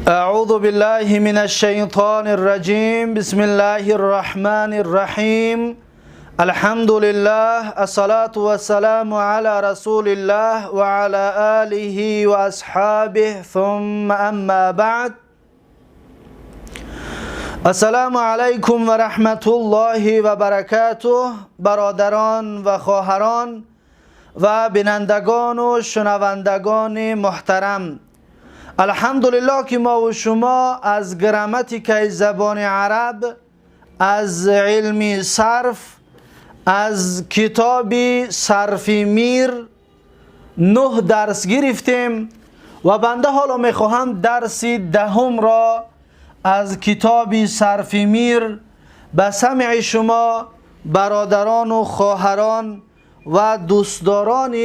أعوذ بالله من الشيطان الرجيم. بسم الله الرحمن الرحيم. الحمد لله، الصلاة والسلام على رسول الله وعلى آله وأصحابه، ثم أما بعد. السلام علیکم و رحمت الله و برکاته. برادران و خواهران و بینندگان و شنوندگان محترم، الحمدلله که ما و شما از گراماتیکای زبان عرب، از علم صرف، از کتاب صرف میر نه درس گرفتیم و بنده حالا میخواهم درس دهم را از کتاب صرف میر به سمع شما برادران و خواهران و دوستداران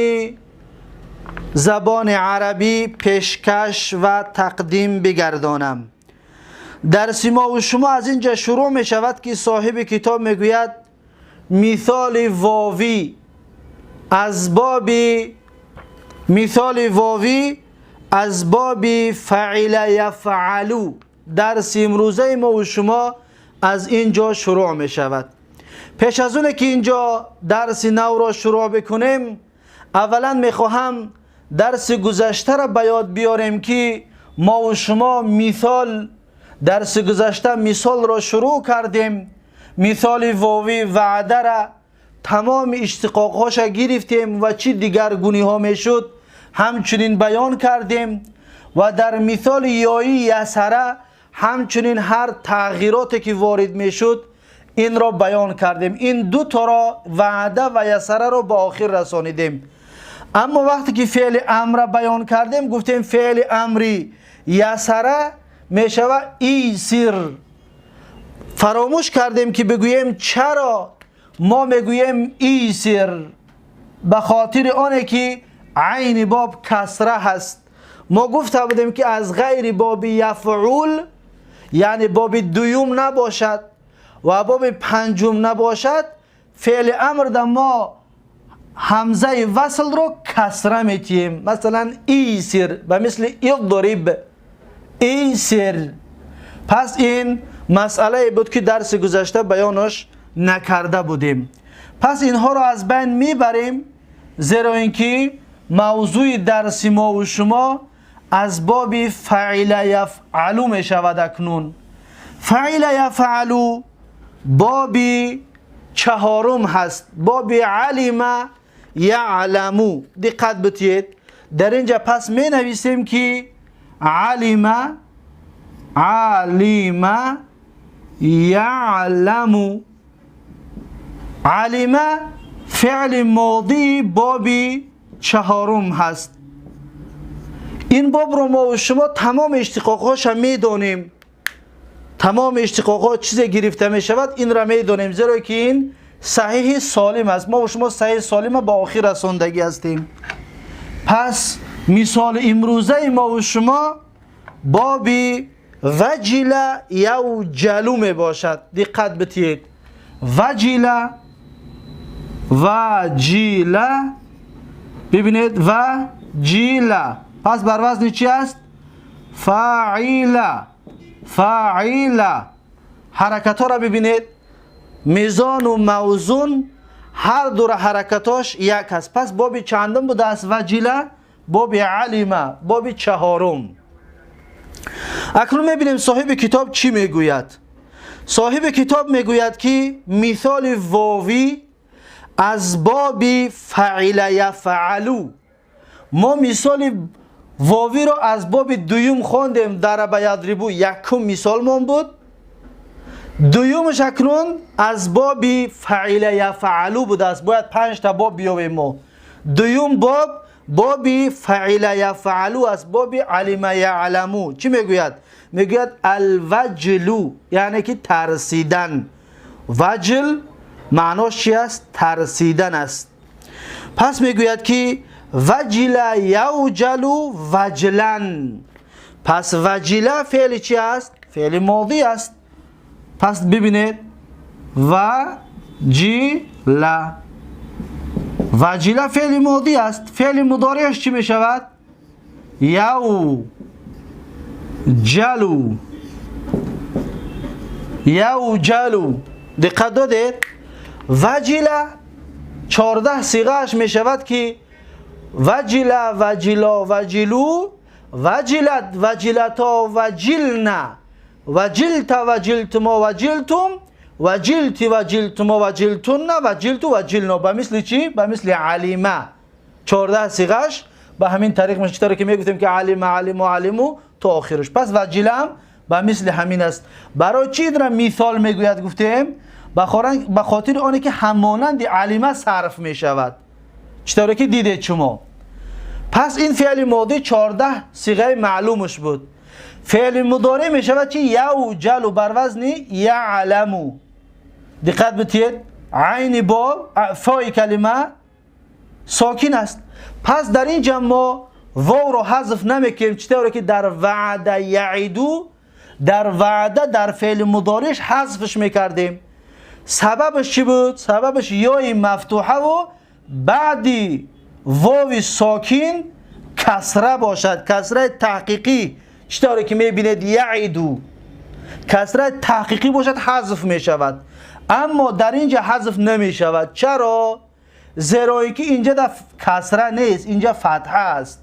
زبان عربی پیشکش و تقدیم بگردانم. درس ما و شما از اینجا شروع می شود که صاحب کتاب میگوید مثال واوی از باب مثال واوی از باب فعل یفعلو. درس امروزه ما و شما از اینجا شروع می شود. پیش از اونه که اینجا درس نو را شروع بکنیم، اولا میخواهم درس گذشته را به یاد بیاریم که ما و شما مثال درس گذشته مثال را شروع کردیم. مثال واوی وعده را تمام اشتقاق هاش گرفتیم و چی دیگرگونی ها میشد همچنین بیان کردیم و در مثال یایی یسره همچنین هر تغییراتی که وارد میشد این را بیان کردیم. این دو تا را، وعده و یسره را به آخر رسانیدیم. اما وقتی که فعل امر بیان کردیم، گفتیم فعل امری یسره میشود ایسر. فراموش کردیم که بگوییم چرا ما میگوییم ایسر. به خاطر آنه که عین باب کسره هست. ما گفته بودیم که از غیر باب یفعول، یعنی باب دوم نباشد و باب پنجم نباشد، فعل امر در ما همزه وصل رو کسره میتیم. مثلا ایسر و مثل اضرب، ایسر. پس این مسئله بود که درس گذشته بیانش نکرده بودیم. پس اینها رو از بین میبریم، زیرا اینکه موضوع درس ما و شما از باب فعل یفعلو می شود. اکنون فعل یفعلو باب چهارم هست، باب علم یعلمو. دقت بتید، در اینجا پس می نویسیم که علم، علم یعلمو. علم فعل ماضی باب چهارم هست. این باب رو ما و شما تمام اشتقاقهاش میدانیم، تمام اشتقاقها چیز گرفته می شود این را میدانیم، زیرا که این صحیح سالم است. ما و شما صحیح سالم با آخر رساندگی هستیم. پس مثال امروزه ما و شما باب وجل یوجلو می باشد. دقت بتید، وجل، وجل، ببینید وجل. پس بر وزن چی است؟ فاعل، فاعل. حرکت ها را ببینید، میزان و موزون هر دو را حرکتاش یک است. پس باب چندم بوده است وجل؟ باب علم، باب چهارم. اکنون میبینیم صاحب کتاب چی میگوید. صاحب کتاب میگوید که مثال واوی از باب فعل یفعلو. ما مثال واوی را از باب دوم خواندیم، ضرب یضربو یکم مثال من بود. دویمش اکنون از باب فعل یفعلو بوده است. باید پنج تا باب بیاوریم ما. دویم باب باب فعل یفعلو است، باب علم یعلمو. چی میگوید؟ میگوید الوجلو، یعنی که ترسیدن. وجل معناش چی است؟ ترسیدن است. پس میگوید که وجل یوجلو وجلن. پس وجل فعل چی است؟ فعل ماضی است. پس ببینید وجل، وجل فعل ماضی است. فعل مضارعش چی می شود؟ یو ҷалу, явҷалу. Диққат додед? Ваҷила 14 сиғааш мешавад ки ваҷила, ваҷило, ваҷилу, ваҷилат, ваҷилато, ваҷилна, ваҷилта, ваҷилтумо, ваҷилтум, ваҷилти, ваҷилтумо, ваҷилтунна, ваҷилту, ваҷилно. Ба мисли чӣ? Ба мисли алима. 14 сиғааш ба ҳамин тариқ мешавад, чӣ тавре ки мегуфтем ки алима, алиму, алиму то охираш. Пас ваҷилам ба мисли ҳамин аст. Барои чӣ инро мисол мегӯяд гуфтем? Ба хотири оне ки ҳамонанди алима сарф мешавад, чӣ тавре ки дидед шумо. Пас ин феъли модӣ 14 сиғаи маълумаш буд. Феъли мудореъ мешавад чи? Явҷалу бар вазни яъламу. Диққат битиед, айни бо фои калима сокин аст. Пас дар ин ҷа мо вовро ҳазф намекунем, чӣ тавре ки дар ваъда яъиду, дар ваъда дар феъли мудориш ҳазфш мекардем. Сабабаш чӣ буд? Сабабаш ёи мафтуҳаву баъди вови сокин касра бошад, касраи таҳқиқӣ. Чӣ тавре ки мебинед, яъиду касраи таҳқиқӣ бошад, ҳазф мешавад. Аммо дар ин ҷа ҳазф намешавад. Чаро? Зеро ин ки инҷа да касра нест, инҷа фатҳа аст.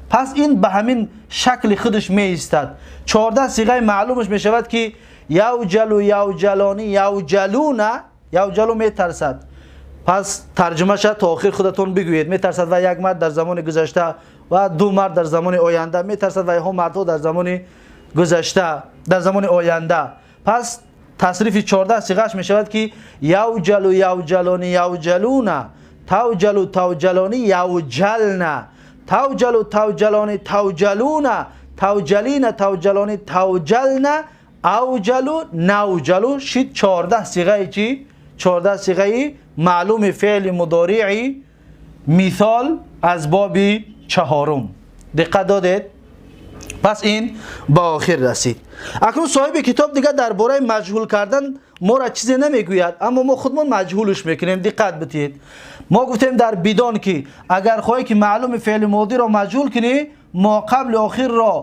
Пас ин ба ҳамин шакли худаш меистад. 14 сиғаи маълумаш мешавад ки явҷалу, явҷалони, явҷалуна. Явҷалу метарсад. Пас тарҷумаша то охир худатон бигӯед. Метарсад ва як мард дар замони гузашта ва ду мард дар замони оянда, метарсад ва иҳо мардҳо дар замони гузашта, дар замони оянда. Пас тасрифи 14 сиғааш мешавад ки явҷалу, явҷалони, явҷалуна, тавҷалу, тавҷалони, явҷална, тавҷалу, тавҷалони, тавҷалуна, тавҷалина, тавҷалони, тавҷална, авҷалу, навҷалу. Шид 14 сиғаи чӣ? 14 сиғаи маълуми феъли мудориъи мисол аз боби чаҳорум. Диққат додед? Пас ин ба охир расид. Акнун соҳиби китоб дигар дар бораи маҷҳул кардан моро чизе намегӯяд, аммо мо худмон маҷҳулш мекунем. Диққат битиҳед, мо гуфтем дар бидон ки агар хоҳӣ ки маълуми феъли модиро маҷҳул кунӣ, мо қабли охирро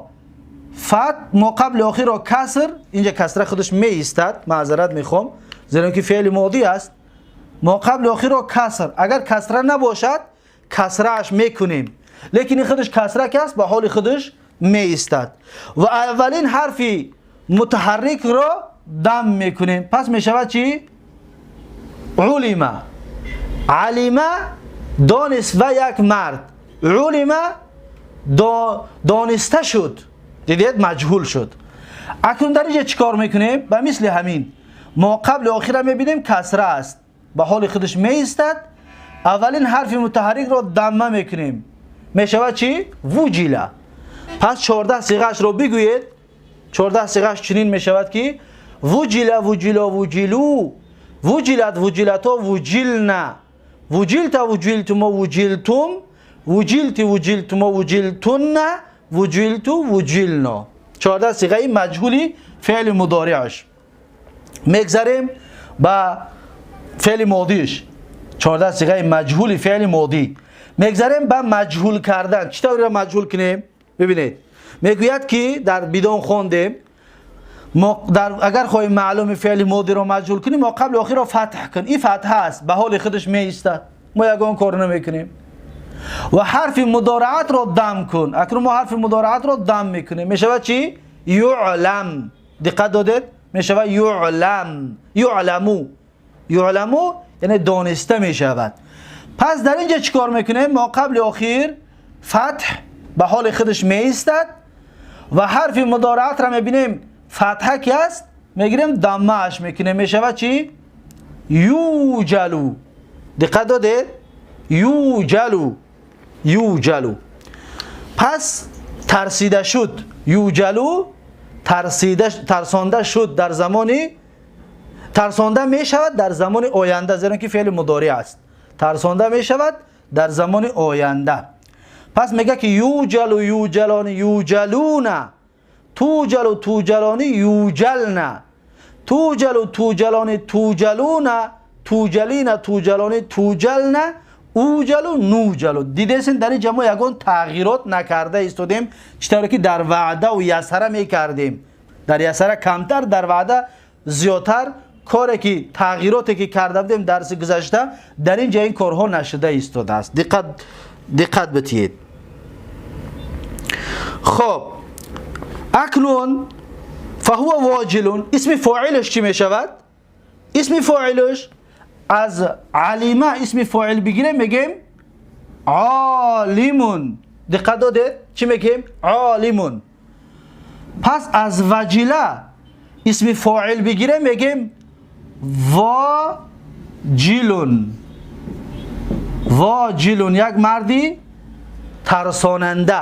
фат, мо қабли охирро каср. Инҷа касра худаш меистад, маъзарат мехоҳам, зеро ки феъли модӣ аст. Мо қабли охирро каср, агар касра набошад, касрааш мекунем, лекин ин худаш касра ки аст, ба ҳоли худаш меистад ва аввалин ҳарфи мутаҳаррикро дам мекунем. Пас мешавад чӣ? Улима. Алима донист ва як мард, улима дониста шуд. Дидед, маҷҳул шуд. Акнун дар инҷа чӣ кор мекунем? Ба мисли ҳамин мо қабли охира мебинем, касра аст, ба ҳоли худаш меистад. Аввалин ҳарфи мутаҳаррикро дамма мекунем, мешавад чӣ? Вуҷила. Пас 14 сиғаашро бигӯед. 14 сиғааш чунин мешавад ки вуҷила, вуҷило, вуҷилу, вуҷилат, вуҷилато, вуҷилна, вуҷилта, вуҷилтумо, вуҷилтум, вуҷилти, вуҷилтумо, вуҷилтунна, вуҷилту, вуҷилно. 14 сиғаи маҷҳули феъли мудориаш. Мегзарем ба феъли модиш. 14 сиғаи маҷҳули феъли модӣ. Мегзарем ба маҷҳул кардан. Чӣ тавреро маҷҳул кунем? Бибинед, мегӯяд ки дар бидон хондем, агар хоҳем маълуми феъли модиро маҷҳул кунем, мо қабли охирро фатҳ кун. Ин фатҳа аст, ба ҳоли худаш меистад, мо ягон кор намекунем ва ҳарфи мудораатро дам кун. Акнун мо ҳарфи мудораатро дам мекунем, мешавад чӣ? Юълам. Диққат додед? Мешавад юълам, юъламу. Юъламу яъне дониста мешавад. Пас дар инҷа чӣ кор мекунем? Мо қабли охир фатҳ ба ҳоли худаш меистад ва ҳарфи мудораатро мебинем, фатҳа ки аст, мегирем, даммааш мекунем, мешавад чӣ? Юҷалу. Диққат додед? Юҷалу, юҷалу. Пас тарсида шуд. Юҷалу тарсонда шуд, дар замони тарсонда мешавад дар замони оянда, зеро ки феъли мудориъ аст, тарсонда мешавад дар замони оянда. Пас мегӯяд ки юҷалу, юҷалони, юҷалуна, туҷалу, туҷалони, юҷална, туҷалу, туҷалони, туҷалуна, туҷалина, туҷалони, туҷална, اوجلو نوجلو. دیدسین در اینجا ما یگان تغییرات نکرده ایستادیم، چطور که در وعده و یسره میکردیم. در یسره کمتر، در وعده زیادتر. کاری که تغییراتی که کرده بودیم درس گذشته، در اینجا این کارها نشده ایستاده است. دقت بتید. خب اکنون فهو واجلون، اسم فاعلش چی میشود؟ اسم فاعلش از علمه اسم فاعل بگیریم میگیم عالمون. دقت دادید چی میگیم؟ عالمون. پس از وجله اسم فاعل بگیریم میگیم واجلون. واجلون یک مردی ترساننده.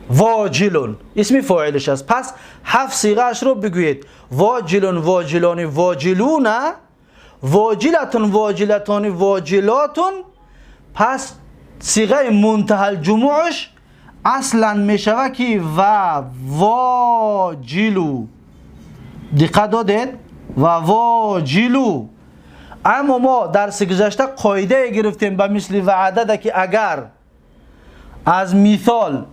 واجلون اسم فاعلش است. پس هفت صیغه اش رو بگویید: واجلون، واجلان، واجلون، واجلتون، واجلتان، واجلاتون. پس صیغه منتهی الجموعش اصلا میشوه که و واجلو. دقت دادید؟ و واجلو. اما ما درس گذشته قاعده گرفتیم به مثل وعده که اگر از مثال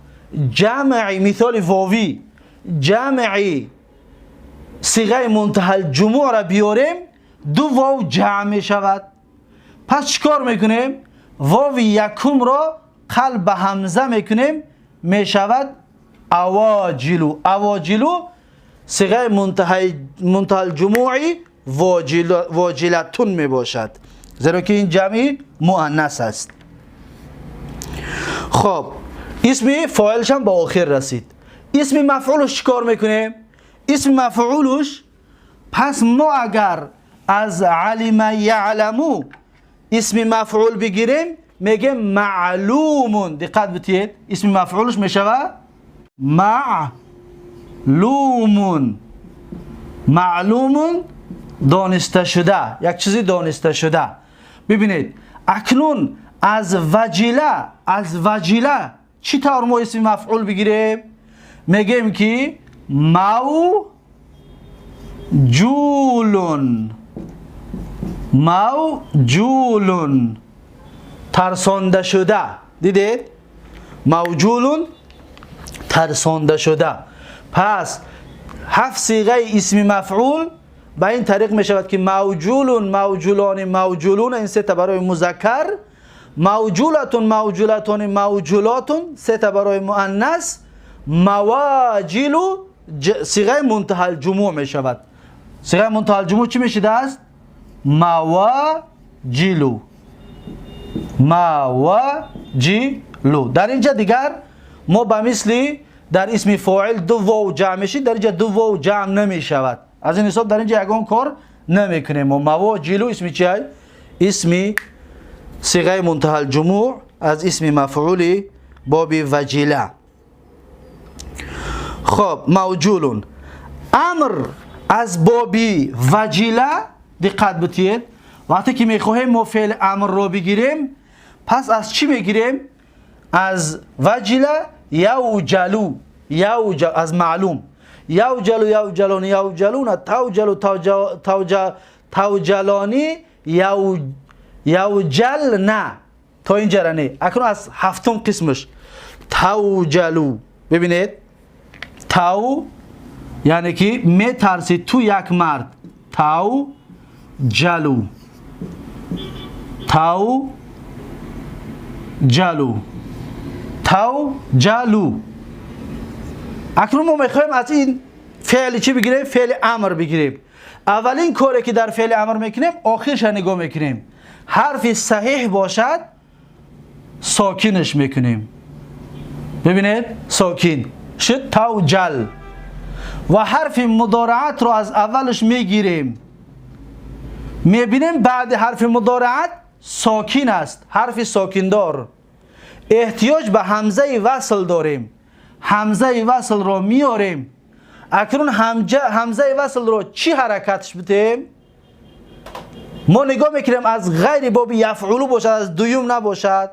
جمعی، مثال واوی جمعی صیغه منتهی الجموع را بیاریم، دو واو جمع می شود. پس چیکار میکنیم؟ واو یکم را قلب به همزه میکنیم، می شود اواجلو. اواجلو صیغه منتهی الجموعی واجلتون می باشد، زیرا که این جمعی مؤنث است. خب اسم فاعلش هم به آخر رسید. اسم مفعولش چیکار میکنیم؟ اسم مفعولش، پس ما اگر از علم یعلمو اسم مفعول بگیریم میگه معلومون. دقت بتید، اسم مفعولش میشوه معلومون. معلومون دانسته شده، یک چیزی دانسته شده. ببینید اکنون از وجله، از وجله چی طور ما اسم مفعول بگیریم؟ میگیم که موجولون. موجولون ترسانده شده. دیدید؟ موجولون ترسانده شده. پس هفت صیغه اسم مفعول به این طریق می شود که موجولون، موجولان، موجولون، این سه تا برای مذکر، موجولتون، موجولتون، موجولاتون، سه تا برای مؤنث، مواجلو صیغه منتهی الجموع می شود. صیغه منتهی الجموع چی میشده است؟ مواجلو. مواجلو. در اینجا دیگر ما به مثل در اسم فاعل دو واو جمع میشید، در اینجا دو واو جمع نمی شود. از این حساب در اینجا یگان کار نمیکنیم. و مواجلو اسم چیه؟ اسم صیغه منتهی الجموع از اسم مفعول باب وجله. خب موجولون. امر از باب وجله دقت بتید، وقتی که میخواهیم ما فعل امر رو بگیریم، پس از چی میگیریم؟ از وجله یوجلو، یوجل از معلوم، یوجلو، یوجلون، یوجلون، توجلو، توجلانی، یوجل نه تا اینجا را نه. اکنون از هفتم قسمش توجلو. ببینید تو یعنی که میترسی تو یک مرد، تو جلو، تو جلو، تو جلو. اکنون ما میخوایم از این فعل چی بگیریم؟ فعل امر بگیریم. اولین کاری که در فعل امر میکنیم آخرش نگاه میکنیم. حرف صحیح باشد ساکنش میکنیم. ببینید ساکن شد توجل. و حرف مضارعت رو از اولش میگیریم، میبینیم بعد حرف مضارعت ساکن است، حرف ساکندار. احتیاج به همزه وصل داریم، همزه وصل رو میاریم. اکنون همزه وصل رو چی حرکتش بدیم؟ ما نگاه میکنیم از غیر باب یفعلو باشد، از دویم نباشد،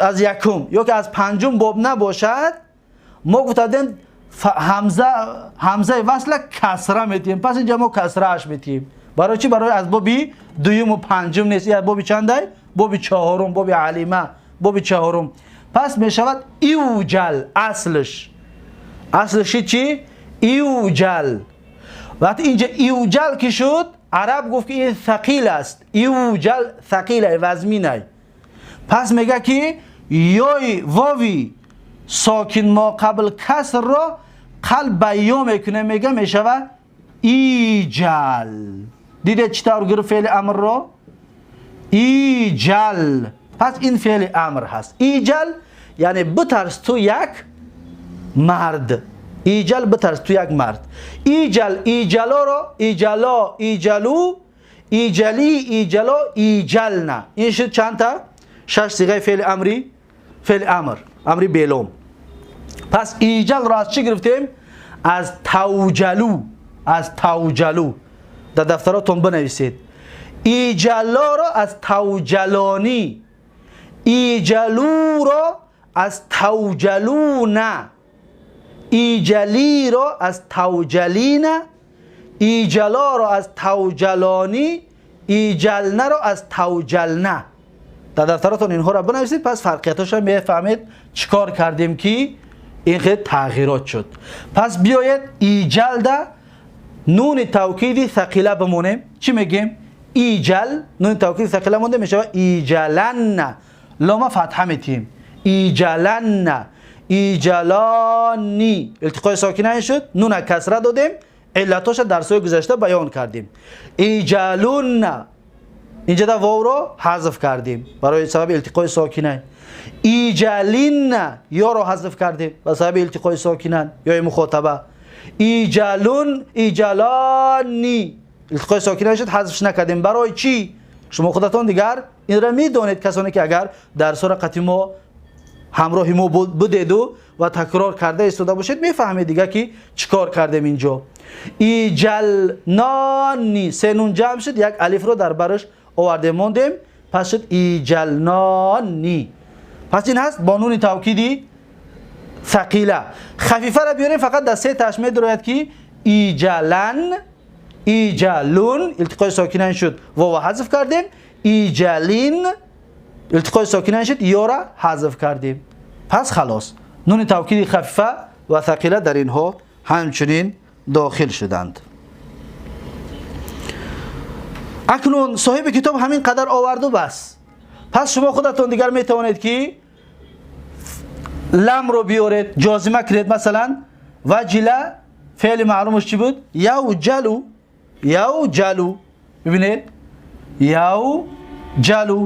از یکم یا که از پنجم باب نباشد، ما گفتیم همزه وصل کسره میتیم. پس اینجا ما کسره اش میتیم. برای چی؟ برای از بابی دویم و پنجم نیست، از بابی چنده؟ боби чаҳорум, боби алима, боби чаҳорум. Пас мешавад ивҷал. Аслаш чӣ? Ивҷал. Вақти инҷа ивҷал ки шуд, араб гуфт, ки ин сақил аст. Ивҷал сақилай, вазминай. Пас мега, ки ёи вови сокин мо қабл касрро қалб ба ё мекуне, мега, мешава иҷал. Дидед, чӣ тавр гирифт феъли амрро? Иҷал. Пас ин феъли амр ҳаст. Иҷал, яъне битарс ту як мард. Иҷал, битарс ту як мард. Иҷал, иҷалоро, иҷало, иҷалу, иҷали, иҷало, иҷална. Ин шуд чандта? Шаш сиғаи феъли амри, феъли амр, амри белом. Пас иҷалро аз чӣ гирифтем? Аз тавҷалу, аз тавҷалу. Дар дафтаротон бинависед. Иҷалоро аз тавҷалонӣ, иҷалуро аз тавҷалуна, иҷалиро аз тавҷалина, иҷалоро аз тавҷалонӣ, иҷалнаро аз тавҷална. Дар дафтаратон инҳоро бинависед. Пас фарқияташро мефаҳмед, чӣ кор кардем, ки ин хел тағйирот шуд. Пас биёед, иҷалда нуни тавкиди сақила бимонем. Чӣ мегӯем? Иҷал, нуни тавкиди сақила монда, мешавад иҷаланна. Лома фатҳа метиҳем. Иҷаланна, иҷалони. Илтиқои сокина шуд, нуна касра додем. Иллатоша дарсҳои гузашта баён кардем. Иҷалунна, инҷада вовро ҳазф кардем барои сабаби илтиқои сокина. Иҷалинна, ёро ҳазф кардем ба сабаби илтиқои сокина, ёи мухотаба. Иҷалун, иҷалони, илтиқои сокина шуд, ҳазфш накардем. Барои чӣ? Шумо худатон дигар инро медонед, касоне ки агар дарсҳоро қати мо, ҳамроҳи мо будеду ва такрор карда истода бошед, мефаҳмед дига, ки чӣ кор кардем инҷо. Иҷалнони, се нун ҷамъ шуд, як алифро дар бараш овардем, мондем. Пас шуд иҷалнони. Пас ин ҳаст бо нуни тавкиди сақила. Хафифаро биёрем, фақат дар се таш медурояд, ки иҷалан, иҷалун, илтиқои сокинан шуд, вова ҳазф кардем. Иҷалин, илтиқои сокинан шуд, ёра ҳазф кардем. Пас халос, нуни тавкиди хафифа ва сақила дар инҳо ҳамчунин дохил шуданд. Акнун соҳиби китоб ҳамин қадар оварду, бас. Пас шумо худатон дигар метавонед, ки ламро биёред, ҷозима кунед. Масалан, ваҷила, феъли маълумаш чӣ буд? Явҷалу, явҷалу. Бибинед, явҷалу.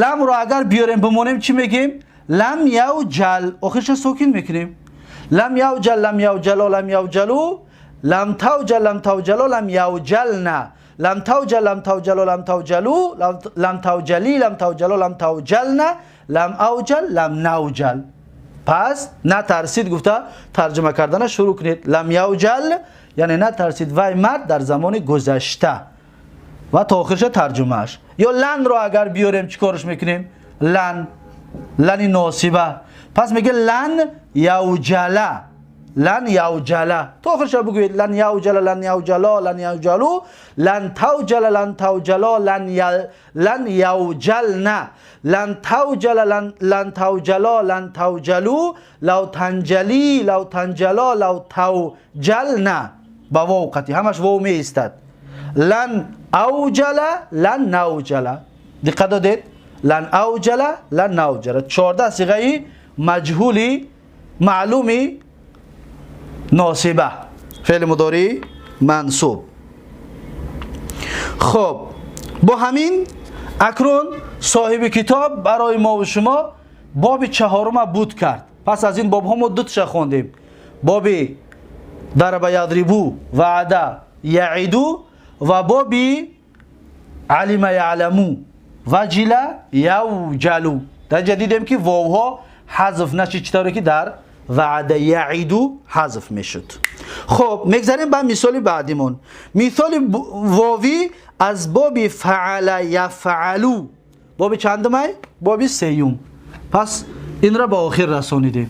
Ламро агар биёрем, бимонем, чӣ мегӯем? Лам явҷал, охирша сокин мекунем. Лам явҷал, лам явҷало, лам явҷалу, лам тавҷал, лам тавҷало, лам явҷална, лам тавҷал, лам тавҷало, лам тавҷалу, лам тавҷали, лам тавҷало, лам тавҷална, лам авҷал, лам навҷал. Пас натарсид гуфта тарҷума кардана шурӯъ кунед. Лам явҷал, яъне натарсид вай мард дар замони гузашта, ва то охирша тарҷумааш. Ё ланро агар биёрем, чӣ корш мекунем? Лан, лани носиба. Пас меге лан явҷала, лан явҷала. То охирша бигӯед: лан явҷала, лан явҷало, лан явҷалу, лан тавҷала, лан тавҷало, лан явҷална, лан тавҷала, лан тавҷало, лан тавҷалу, лав танҷали, лав танҷало, лав тавҷална. Ба вов қатӣ, ҳамаш вов меистад. Лан авҷала, лан навҷала. Диққат додед? Лан авҷала, лан навҷала. 14 сиғаи маҷҳули маълуми носиба, феъли мудории мансуб. Хуб, бо ҳамин акнун соҳиби китоб барои мову шумо боби чаҳорума буд кард. Пас аз ин бобҳо мо дуташа хондем: боби дараба ядрибу, ваъда яиду ва боби алима яъламу, ваҷила явҷалу. Дар инҷа дидем, ки вовҳо ҳазф нашид, чӣ тавре ки дар ваъда яиду ҳазф мешуд. Хуб, мегзарем ба мисоли баъдимон. Мисоли вовӣ аз боби фаъала яфъалу. Боби чандумай? Боби сеюм. Пас инра ба охир расонидем,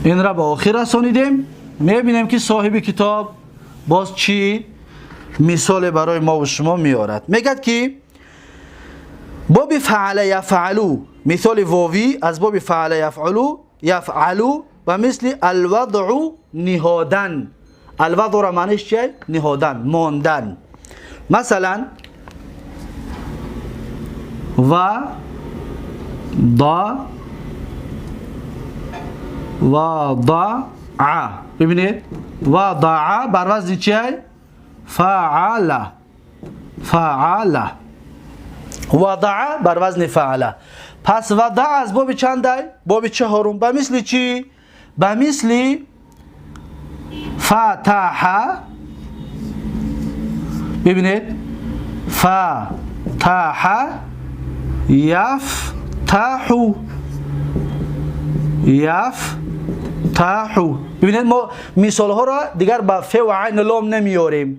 инра ба охир расонидем. Мебинем, ки соҳиби китоб боз чӣ мисоле барои мову шумо меорад. Мегӯяд, ки Боби фаъла яфъалу, мисоли вовӣ аз боби фаъла яфъалу, яфъалу ва мисли алвадъу ниҳодан. Алвадъуро маъниш чист? Ниҳодан, мондан. Масалан ва да вадаъа. Бибинед, вадаъа бар вазни чист? Фаъала, фаъала. Вадаъа бар вазни фаъала. Пас вадаъа аз боби чандай? Боби чаҳорум. Ба мисли чӣ? Ба мисли фатаҳа. Бибинед, фатаҳа яфтаҳу, яфтаҳу. Бибинед, мо мисолҳоро дигар ба фе ва айн лом намеёрем,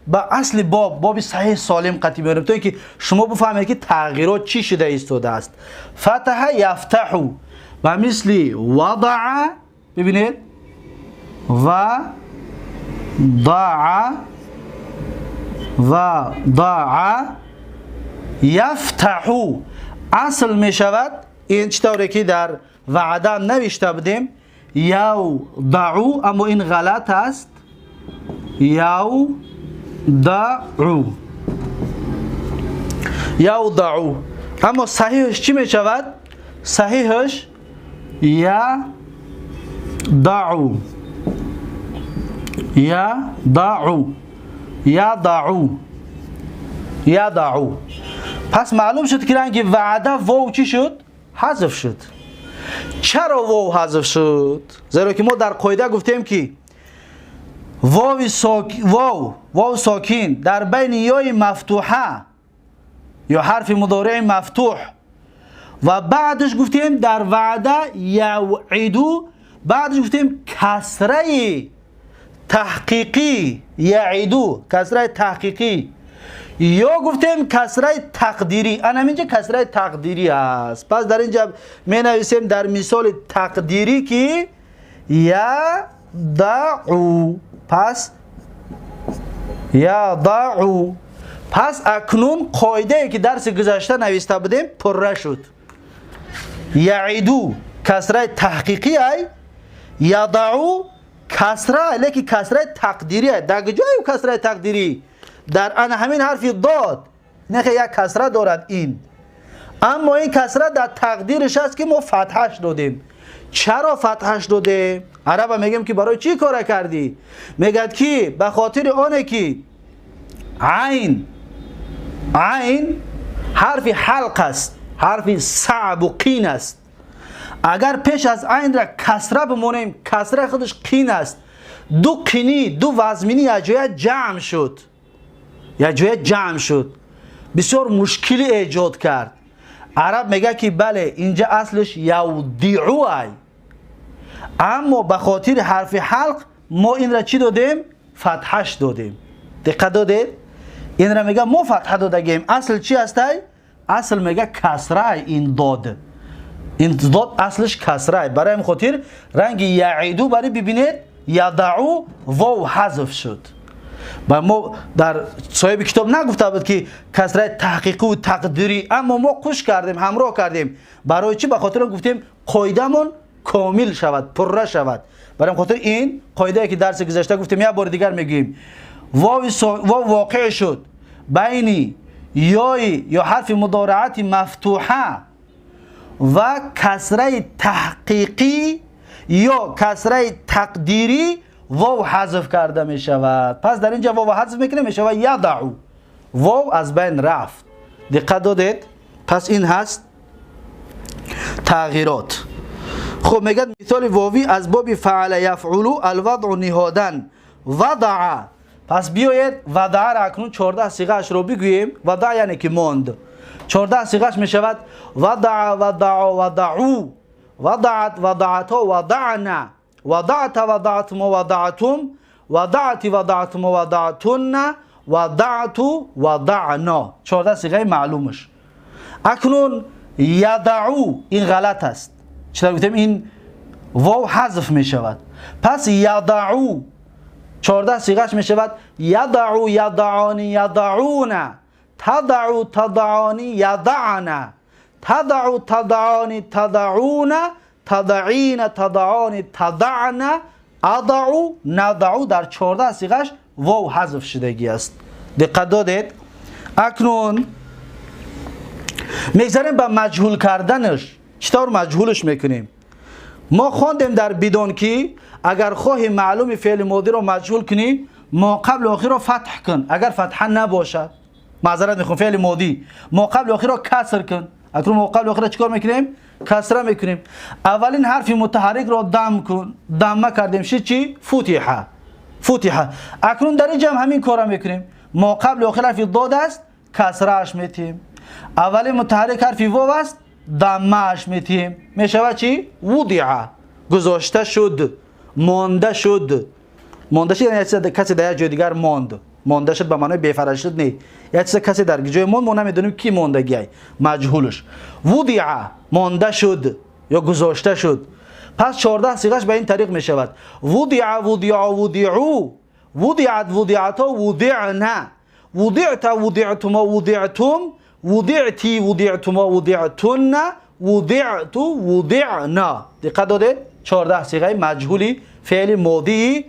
ба асли боб, боби саҳеҳ солим қатъи меорем, то ин ки шумо бифаҳмед, ки тағйирот чӣ шуда истодааст. Фатаҳа яфтаҳу ба мисли вадаа. Бибинед, ва даа, вадаа яфтаҳу. Асл мешавад ин чӣ тавре ки дар ваъда навишта будем, явдау, аммо ин ғалат аст. Явдау, явдау. Аммо саҳиҳаш чӣ мешавад? Саҳиҳаш ядау, ядау, ядау, ядау. Пас маълум шуд, ки ранги ваъда вов чӣ шуд? Ҳазф шуд. Чаро вов ҳазф шуд? Зеро ки мо дар қоида гуфтем, ки вови вов, вов сокин дар байни ёи мафтуҳа ё ҳарфи мудории мафтуҳ ва баъдаш гуфтем дар ваъда явъиду, баъдаш гуфтем касраи таҳқиқӣ, яиду, касраи таҳқиқӣ ё гуфтем касраи тақдирӣ. Ана ҳаминҷа касраи тақдирӣ аст. Пас дар инҷа менависем дар мисоли тақдирӣ, ки ядау. Пас ядау. Пас акнун қоидае, ки дарси гузашта нависта будем, пурра шуд. Яиду касраи таҳқиқӣ ай, ядау касра, лекин касраи тақдирӣ ай. Дар куҷои касраи тақдирӣ? Дар ана ҳамин ҳарфи дод нехе як касра дорад ин, аммо ин касра дар тақдириш аст, ки мо фатҳаш додем. Чаро фатҳаш додем? Араба мегӯем, ки барои чӣ кора кардӣ? Мегӯяд, ки ба хотири оне ки айн, айн ҳарфи ҳалқ аст, ҳарфи саъбу қин аст. Агар пеш аз айнра касра бимонем, касра худаш қин аст. Ду қинӣ, ду вазминӣ якҷоя ҷамъ шуд, якҷоя ҷамъ шуд, бисёр мушкилӣ эҷод кард. Араб мегӯяд, ки бале, инҷа аслиш явдиу ай, аммо ба хотири ҳарфи ҳалқ мо инра чӣ додем? Фатҳаш додем. Диққат додед? Инра мега мо фатҳа додагем. Асл чӣ ҳастай? Асл мега касрай ин дод, ин дод аслиш касрай. Барои ҳамин хотир ранги яиду бари бибинед, ядау вов ҳазф шуд. Ба мо дар соҳиби китоб нагуфта буд, ки касраи таҳқиқиву тақдирӣ, аммо мо қуш кардем, ҳамроҳ кардем. Барои чӣ? Ба хотир гуфтем, қоидамон комил шавад, пурра шавад. Барои хотир ин қоидае, ки дарси гузашта гуфтем, як бори дигар мегӯем: вов воқеъ шуд байни ёи ё ҳарфи мудораати мафтуҳа ва касраи таҳқиқӣ ё касраи тақдирӣ, вов ҳазф карда мешавад. Пас дар инҷа вов ҳазф мекунем, мешавад ядау, вов аз байн рафт. Диққат додед? Пас ин ҳаст тағйирот. Хуб, мегӯяд: мисоли вовӣ аз боби фаъала яфъулу, алвадъу ниҳодан, вадаа. Пас биёед, вадааро акнун 14 сиғаашро бигӯем. Вадаа яъне ки монд. 14 сиғааш мешавад: вадаа, вадао, вадаъу, вадаат, вадаато, вадаъна, вадаъта, вадаътумо, вадаътум, вадаъти, вадаътумо, вадаътунна, вадаъту, вадаъно. 14 сиғаи маълумаш. Акнун ядаъу, ин ғалат аст. Чӣ гуфтем? Ин вов ҳазф мешавад. Пас ядаъу 14 сиғаш мешавад: ядаъу, ядаъони, ядаъуна, تضع تضعان یضعن، تضع تضعان تضعون، تضعین تضعان تضعن، اضع نضع. در 14 صیغه‌اش واو حذف شدگی است. دقت دادید؟ اکنون میگذریم به مجهول کردنش. چطور مجهولش میکنیم؟ ما خواندیم در بدون که اگر خواهی معلوم فعل ماضی رو مجهول کنی، ما قبل آخر رو فتح کن. اگر فتحه نباشد، معذرت میخوام، فعل ماضی ما قبل آخر رو کسر کن. اکنون ما قبل آخر رو چیکار میکنیم؟ کسره میکنیم. اولین حرف متحرک رو دم کن. دمه کردیم، شد چی؟ فتحه. فتحه. اکنون در اینجا هم همین کارو میکنیم. ما قبل آخر حرف ضاد است، کسرهش میتیم. اولین متحرک حرف واو است، دمهش میتیم. میشود چی؟ وضع، گذاشته شد، مانده شد. مانده شد یعنی کسی در یک جای دیگر ماند. مانده شد به معنای بی‌فرج شد نه، یک چیز کسی در جای ماند، ما نمیدونیم کی ماندگی، مجهولش. وضع مانده شد یا گذاشته شد. پس 14 صیغه‌اش به این طریق میشود: وضع، وضع، وضعوا، وضعت، وضعتا، وضعنا، وضعت، وضعتما، وضعتم، وضعتی، وضعتما، وضعتن، وضعت، وضعنا. دقت داده؟ 14 صیغه مجهولی فعل ماضی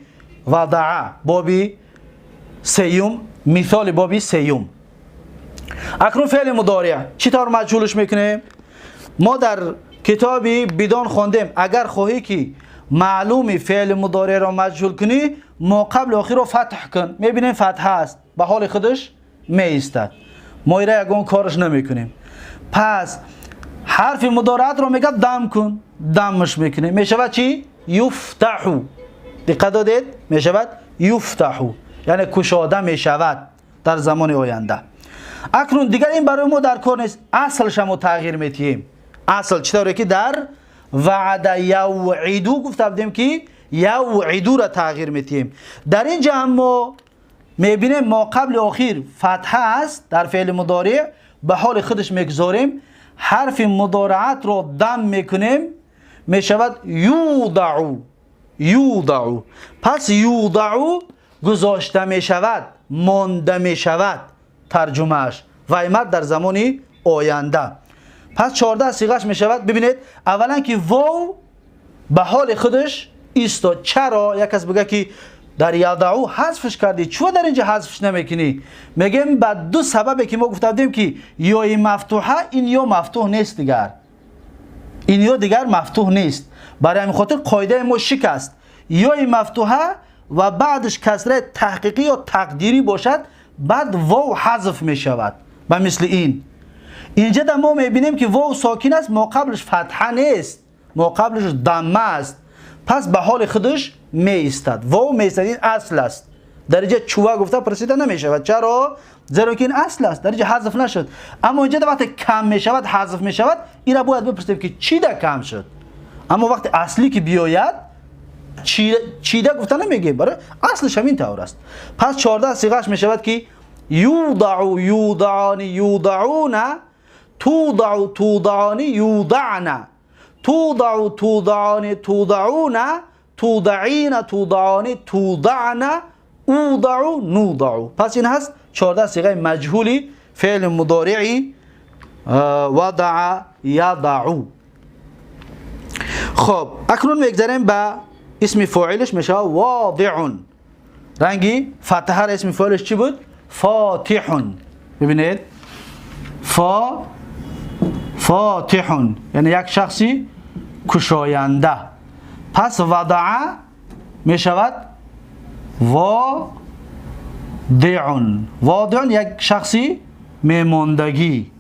وضع، بابی سیوم، مثال بابی سیوم. اکنون فعل مضارع چطور مجهولش میکنیم؟ ما در کتابی بدان خواندیم اگر خواهی که معلومی فعل مضارع را مجهول کنی، ما قبل آخر رو فتح کن. میبینیم فتحه است، به حال خودش میایستد، ما ایره یگان کارش نمیکنیم. پس حرف مضارعت رو میگه دم کن، دمش میکنیم، میشود چی؟ یفتح. دقت دادید؟ میشود یفتح، یعنی کشاده میشود در زمان آینده. اکنون دیگر این برای ما در کار نیست، اصلش ما تغییر میتیم. اصل چطوره که در وعد یوعدو گفته بودیم که یوعدو را تغییر میتیم. در اینجا هم ما میبینیم ما قبل آخر فتحه است در فعل مضارع، به حال خودش میگذاریم، حرف مضارعت را دم میکنیم، میشود یوضع. یوضع. پس یوضع گذاشته میشود، مانده میشود ترجمهش و ایمد در زمان آینده. پس 14 صیغه‌اش میشود. ببینید اولا که واو به حال خودش ایستاد. چرا؟ یک کس بگه که در یدعو حذفش کردی، چرا در اینجا حذفش نمیکنی؟ میگیم به دو سببی که ما گفته بودیم که یای مفتوحه، این یا مفتوح نیست دیگر، این یا دیگر مفتوح نیست. برای همین خاطر قاعده ما شکست، یای مفتوحه و بعدش کسره تحقیقی یا تقدیری باشد، بعد واو حذف میشود. به مثل این اینجا در ما میبینیم که واو ساکن است، ما قبلش فتحه نیست، ما قبلش ضمه است، پس به حال خودش می ایستد، واو می ایستد. این اصل است. در اینجا چوه گفته پرسیده نمیشود. چرا؟ زیرا که این اصل است، در اینجا حذف نشد. اما اینجا وقتی کم میشود حذف میشود، این را باید بپرسیم که چی در کم شد. اما وقتی اصلی که بیاید چیده گفته نمیگیم، برای اصلش همین طور است. پس 14 صیغه‌اش میشود که یوضع، یوضعان، یوضعون، توضع، توضعان، یوضعن، توضع، توضعان، توضعون، توضعین، توضعان، توضعن، اوضع، نوضع. پس این هست 14 صیغه مجهولی فعل مضارعی وضع یضع. خب اکنون میگذریم به اسم فاعلش، میشه واضع. رنگی فتحه را اسم فاعلش چی بود؟ فاتح. ببینید فاتح یعنی یک شخصی کشاینده. پس وضع میشود واضع. واضع یک شخصی میماندگی.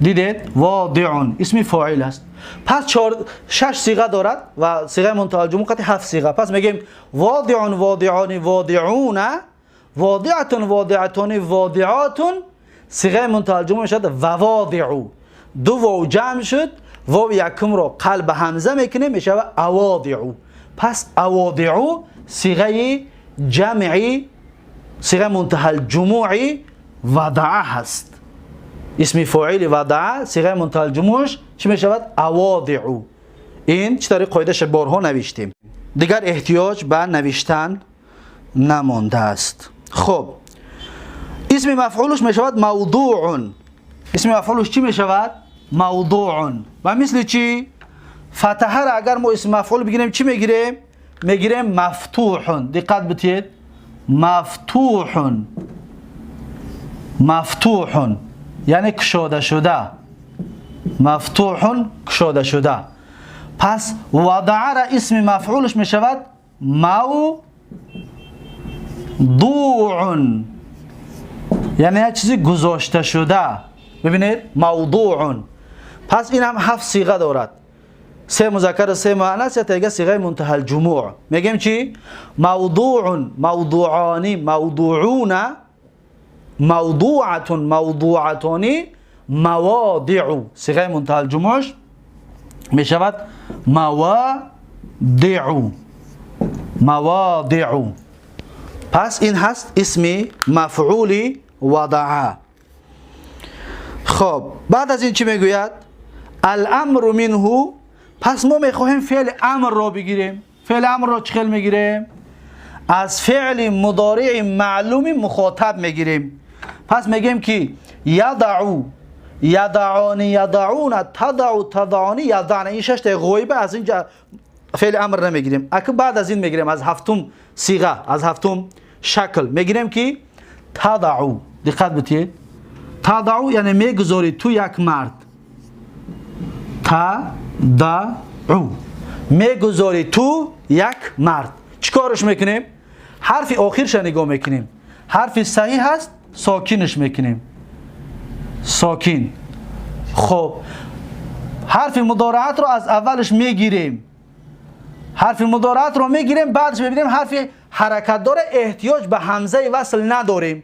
دیدید؟ واضع اسم فاعل است. پس 6 صیغه دارد و صیغه منتهی الجموع قطعی 7 صیغه. پس میگیم واضع، واضعان، واضعون، واضعة، واضعتان، واضعات. صیغه منتهی الجموع میشد و واضع. دو واو جمع شد، واو یکم رو قلب همزه میکنه، میشه اواضع. پس اواضع صیغه جمعی، صیغه منتهی الجموعی وضع هست. اسم فاعل وضع صیغه منتهی الجموعش چی میشود؟ اواضع. این چطوری قاعده‌اش بارها نوشتیم، دیگر احتیاج به نوشتن نمانده است. خب اسم مفعولش میشود موضوع. اسم مفعولش چی میشود؟ موضوع. و مثل چی؟ فتحه را اگر ما اسم مفعول بگیریم چی میگیریم؟ میگیریم مفتوح. دقت بتید، مفتوح، مفتوح یعنی کشاده شده، مفتوح کشاده شده. پس وضع را اسم مفعولش میشود موضوع، یعنی یک چیزی گذاشته شده. ببینید موضوع. پس این هم 7 صیغه دارد، 3 مذکر 3 مؤنث، یا دیگه صیغه منتهی الجموع. میگیم چی؟ موضوع، موضوعانی، موضوعون، موضوعة، موضوعتانی، مواضع. صیغه منتهی الجموعش میشود مواضع، مواضع. پس این هست اسم مفعول وضع. خب بعد از این چی میگوید؟ الامر منه. پس ما میخواهیم فعل امر را بگیریم. فعل امر را چخیل میگیریم؟ از فعل مضارع معلوم مخاطب میگیریم. پس میگیم که یضع، یضعانی، یضعون، تضع، تضعانی، یضعن. این 6 تا غیبه از اینجا فعل امر نمیگیریم. اگه بعد از این میگیریم، از هفتم صیغه، از هفتم شکل میگیریم که تضع. دقت بتید، تضع یعنی میگذاری تو یک مرد، تضع میگذاری تو یک مرد. چیکارش میکنیم؟ حرف آخرش نگاه میکنیم، حرف صحیح هست ساکینش میکنیم، ساکین. خب حرف مضارعت رو از اولش میگیریم، حرف مضارعت رو میگیریم، بعدش میبینیم حرف حرکت داره، احتیاج به همزه وصل نداریم،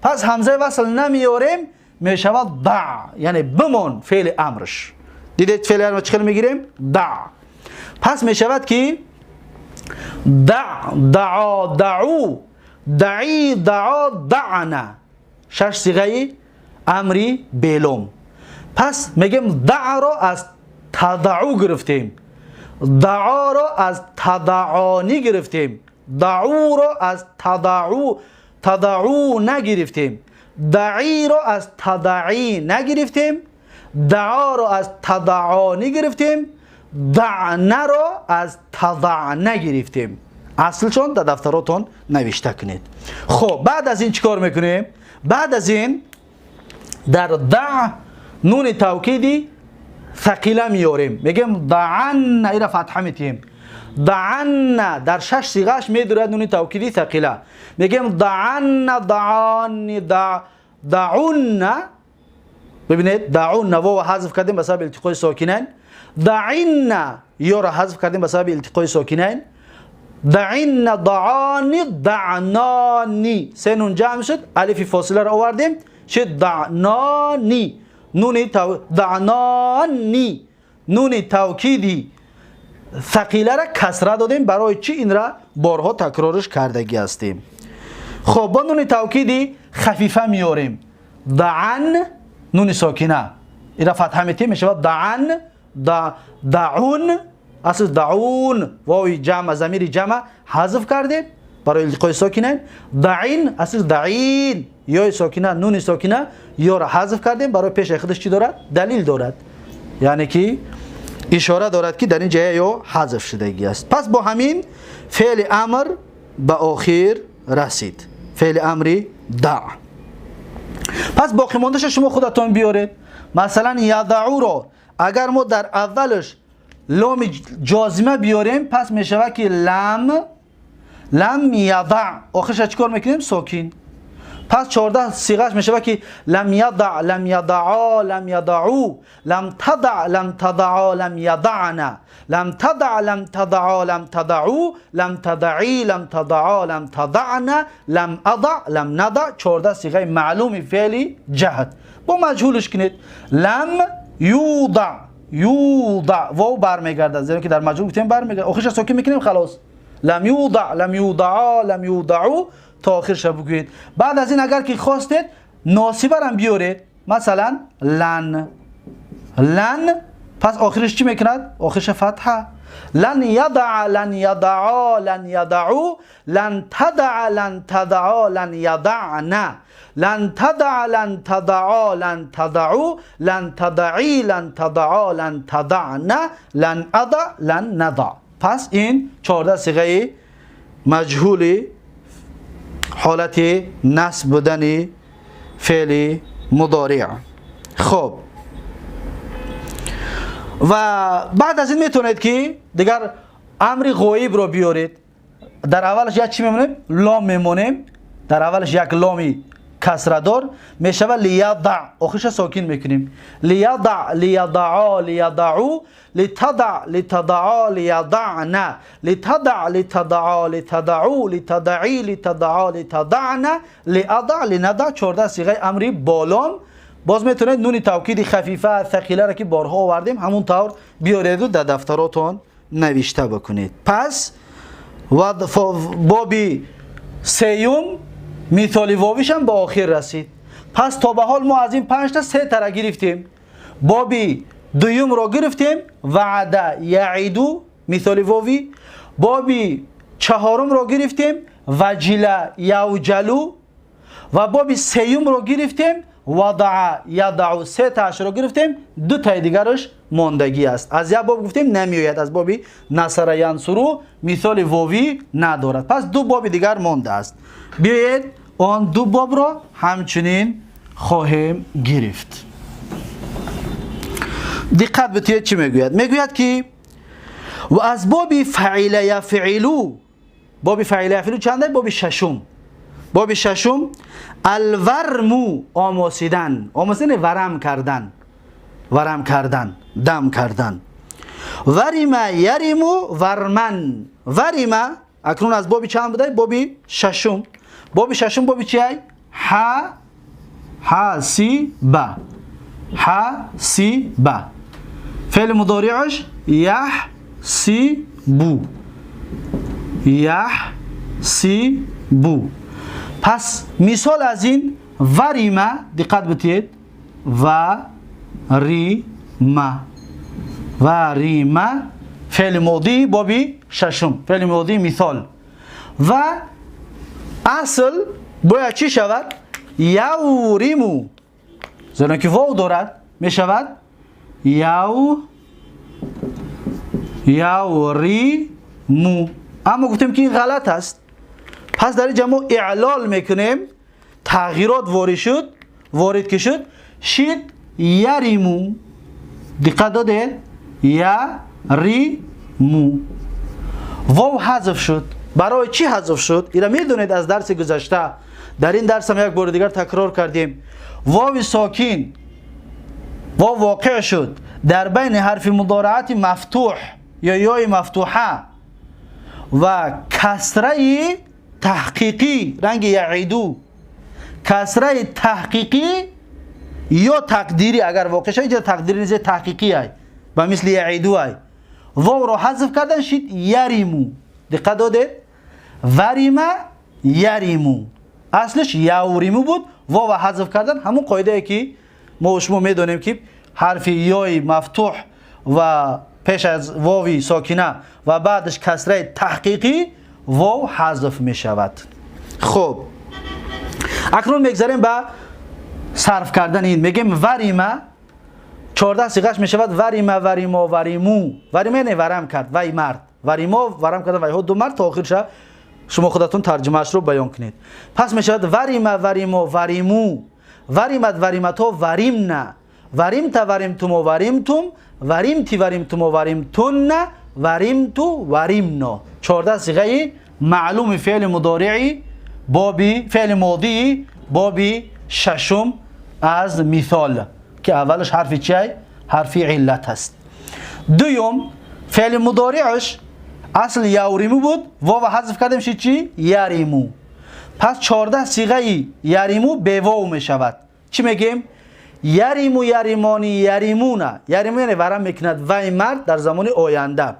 پس همزه وصل نمیاریم، میشود دع، یعنی بمان فعل امرش. دیدید فعل امر چخیل میگیریم؟ دع. پس میشود که دع، دعا، دعو، دعی، دعا، دعنا. 6 صیغه امری بیلوم. پس میگیم دع را از تدعو گرفتیم، دعا را از تدعانی گرفتیم، دعو را از تدعو نگرفتیم، دعی را از تدعی نگرفتیم، دعا را از تدعانی گرفتیم، دعنا را از تدع نگرفتیم. اصلشون در دفتراتون نوشته کنید. خب بعد از این چیکار میکنیم؟ بعد از این در دع نون توکیدی ثقیله میاریم، میگیم دعن، ایرا فتحه میتیم. دعن در 6 صیغهش میدورد نون توکیدی ثقیله. میگیم دعن، دعانی، دعون. ببینید دعون واو حذف کردیم به سبب التقای ساکنین، دعین یا را حذف کردیم به سبب التقای ساکنین، دعین، دعانی، دعنانی. سه نون جمع شد، الف فاصله را آوردیم شد دعنانی. نون دعنانی، نون توکیدی ثقیله را کسره دادیم. برای چی؟ این را بارها تکرارش کردگی هستیم. خب با نون توکیدی خفیفه میاریم، دعن، نون ساکنه این را فتحه میتیم میشود دعن، دعون. اصل دعون واوی جمع ضمیر جمع حذف کردیم برای التقای ساکنین. دعین اصل دعین، یا ساکنه نون ساکنه یا را حذف کردیم برای پیش خودش چی دارد؟ دلیل دارد، یعنی که اشاره دارد که در این جای یا حذف شدگی است. پس با همین فعل امر به آخر رسید، فعل امری دع. پس باقی ماندهش شما خودتان بیارید. مثلا یدعو را اگر ما در اولش لام جازمه بیاریم پس میشود که لم یضع، آخرش چیکار میکنیم؟ ساکین. پس 14 صیغهش میشود که لم یضع، لم یضعا، لم یضعو، لم تضع، لم تضعا، لم یضعنا، لم تضع، لم تضعا، لم تضعو، لم تضعی، لم تضعا، لم تضعنا، لم اضع، لم نضع. 14 صیغه معلوم فعلی جهد. با مجهولش کنید لم یوضع، یوضع واو برمیگرده، زیرا که در مجهول گفتیم برمیگرده، آخرش ساکن میکنیم خلاص. لم یوضع، لم یوضعا، لم یوضعو تا آخرش بگویید. بعد از این اگر که خواستید ناصبه را بیارید، مثلا لن، لن، پس آخرش چی میکند؟ آخرش فتحه. لن يضع لن يضعا لن يضعوا لن تضع لن تضعا لن يضعن لن تضع لن تضعا لن تضعوا لن تضعي لن تضعا لن تضعن لن أضع لن نضع. پس این 14 صیغه مجهول حالت نصب بودن فعل مضارع. خب و بعد از این میتونید که دیگر امر غایب رو بیارید. در اولش یک چی میمونیم؟ لام میمونیم. در اولش یک لامی کسره دار میشود لیضع، آخرش ساکن میکنیم. لیضع لیضعا لیضعوا لتضع لتضعا لیضعن لتضع لتضعا لتضعوا لتضعی لتضعا لتضعن لأضع لنضع. 14 صیغه امری بالام. باز میتونید نون توکید خفیفه ثقیله را که بارها آوردیم همون طور بیارید و در دفتراتون نوشته بکنید. پس و بابی سیوم مثال واویش هم به آخر رسید. پس تا به حال ما از این 5 تا 3 تا گرفتیم. بابی دوم را گرفتیم وعده یعیدو مثال واوی. بابی چهارم را گرفتیم وجله یوجلو و بابی سیوم را گرفتیم وضع یضع. 3 تاش رو گرفتیم، 2 تای دیگرش ماندگی است. از یک باب گفتیم نمیآید، از بابی نصر ینصرو مثال واوی ندارد. پس 2 باب دیگر مانده است. بیایید آن 2 باب را همچنین خواهیم گرفت. دقت بتید چی میگوید؟ میگوید که و از باب فعل یفعلو، باب فعل یفعلو چنده؟ باب ششم. باب ششم الورمو آماسیدن، آماسیدن ورم کردن، ورم کردن، دم کردن. ورم یریمو ورمن. ورم اکنون از بابی چند بوده؟ بابی ششم. بابی ششم بابی چیه؟ ح ح سی ب، ح سی ب. فعل مضارعش یح سی بو، یح سی بو. پس مثال از این وریمه، دقت بتید، و ری ما، وریمه فعل ماضی بابی ششم، فعل ماضی مثال. و اصل باید چی شود؟ یوریمو، زیرا که واو دارد می شود یو یوریمو. اما گفتیم که این غلط است. پس در اینجا ما اعلال میکنیم، تغییرات وارد شد، وارد که شد شید یریمو. دقت داده؟ یریمو. واو حذف شد. برای چی حذف شد؟ اینا میدونید از درس گذشته، در این درس هم یک بار دیگر تکرار کردیم. واو ساکین واو واقع شد در بین حرف مضارعت مفتوح یا یای مفتوحه و کسره تحقیقی رنگ یعیدو، کسره تحقیقی یا تقدیری اگر واقع شد، اینجا تقدیری نیست، تحقیقی ای و مثل یعیدو ای. واو رو حذف کردن شد یریمو. دقت داده؟ وریمه یریمو، اصلش یوریمو بود، واو حذف کردن. همون قاعده ای که ما و شما میدونیم که حرف یای مفتوح و پیش از واوی ساکنه و بعدش کسره تحقیقی واو حذف می شود. خب اکنون میگذاریم به صرف کردن این. میگیم وریمه 14 صیغه‌اش می شود وریمه وریما وریمو. وریمه یعنی ورم کرد، وی مرد، وریما ورم کردن، وی ها دو مرد تا آخر شد. شما خودتون ترجمه‌اش رو بیان کنید. پس می شود وریمه وریما وریمو، وریمت وریمتا وریمنا، وریمت وریمتم وریمتم، وریمتی وریمتم وریمتن، وریمتو وریمنا. 14 صیغه معلوم فعل مضارعی بابی فعل ماضی بابی ششم از مثال که اولش حرف چیه؟ حرف علت است. دوم فعل مضارعش اصل یوریمو بود، واو حذف کردیم شد چی؟ یریمو. پس 14 صیغه یریمو به واو می شود. چی میگیم؟ یریمو یریمانی یریمونا. یریمو یعنی ورم میکند وی مرد در زمان آینده.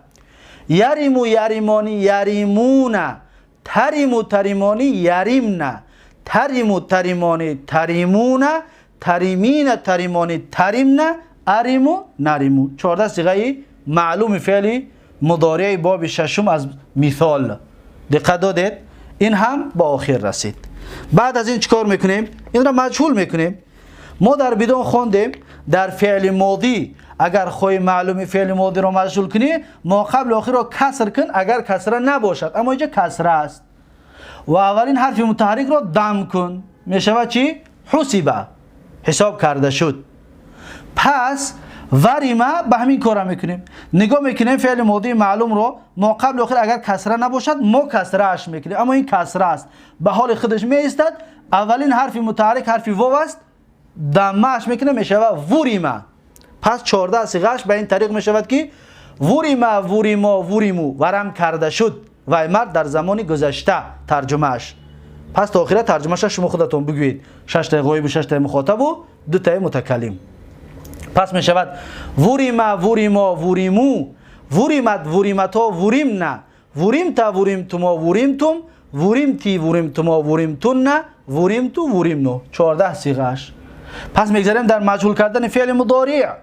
یریمو یریمانی یریمونا، تریمو تریمانی یریمنا، تریمو تریمانی تریمونا، تریمین تریمانی تریمنا، اریمو نریمو. 14 صیغه معلوم فعل مضارع باب ششم از مثال. دقت دادید؟ این هم با آخر رسید. بعد از این چیکار میکنیم؟ این را مجهول میکنیم. ما در بدون خوندیم در فعل ماضی اگر خواهی معلومی فعل ماضی را مجهول کنی ما قبل آخر را کسر کن اگر کسره نباشد، اما اینجا کسره است و اولین حرف متحرک را دم کن، میشود چی؟ حسبه، حساب کرده شد. پس ورمه به همین کار میکنیم، نگاه میکنیم فعل ماضی معلوم رو ما قبل آخر اگر کسره نباشد ما کسره اش میکنیم، اما این کسره است، به حال خودش میایستد. اولین حرف متحرک حرف واو است، دمش میکنه میشود ورمه. پس 14 صیغه‌اش به این طریق میشود که ورمه ورما ورمو، ورم کرده شد و مرد در زمان گذشته ترجمهش. پس تا آخره ترجمهش شما خودتون بگویید، 6 تا غایب و 6 تا مخاطب و 2 تا متکلم. پس می شود ورما ورما ورمو، ورمت ورمتا ورمنا، ورمتا ورمتما ورمتم، ورمتی ورمتما ورمتن، ورمتو ورمنو، 14 صیغه‌اش. پس میگذاریم در مجهول کردن فعل مضارع.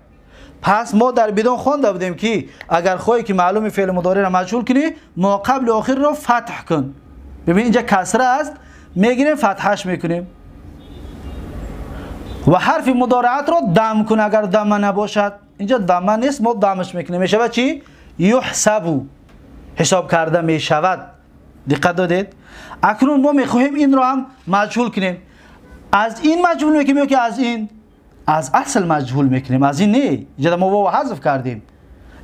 پس ما در بدون خوانده بودیم که اگر خواهی که معلوم فعل مضارع را مجهول کنی ما قبل آخر را فتح کن. ببین اینجا کسره است، میگیریم فتحش میکنیم و حرف مضارعت را دم کن اگر دمه نباشد. اینجا دمه نیست، ما دمش میکنیم، میشود چی؟ یحسبو، حساب کرده میشود. دقت دادید؟ اکنون ما میخواهیم این را هم مجهول کنیم. از این مجهول میکنیم یا که از این؟ از اصل مجهول میکنیم، از این نه. اینجا ما واو حذف کردیم،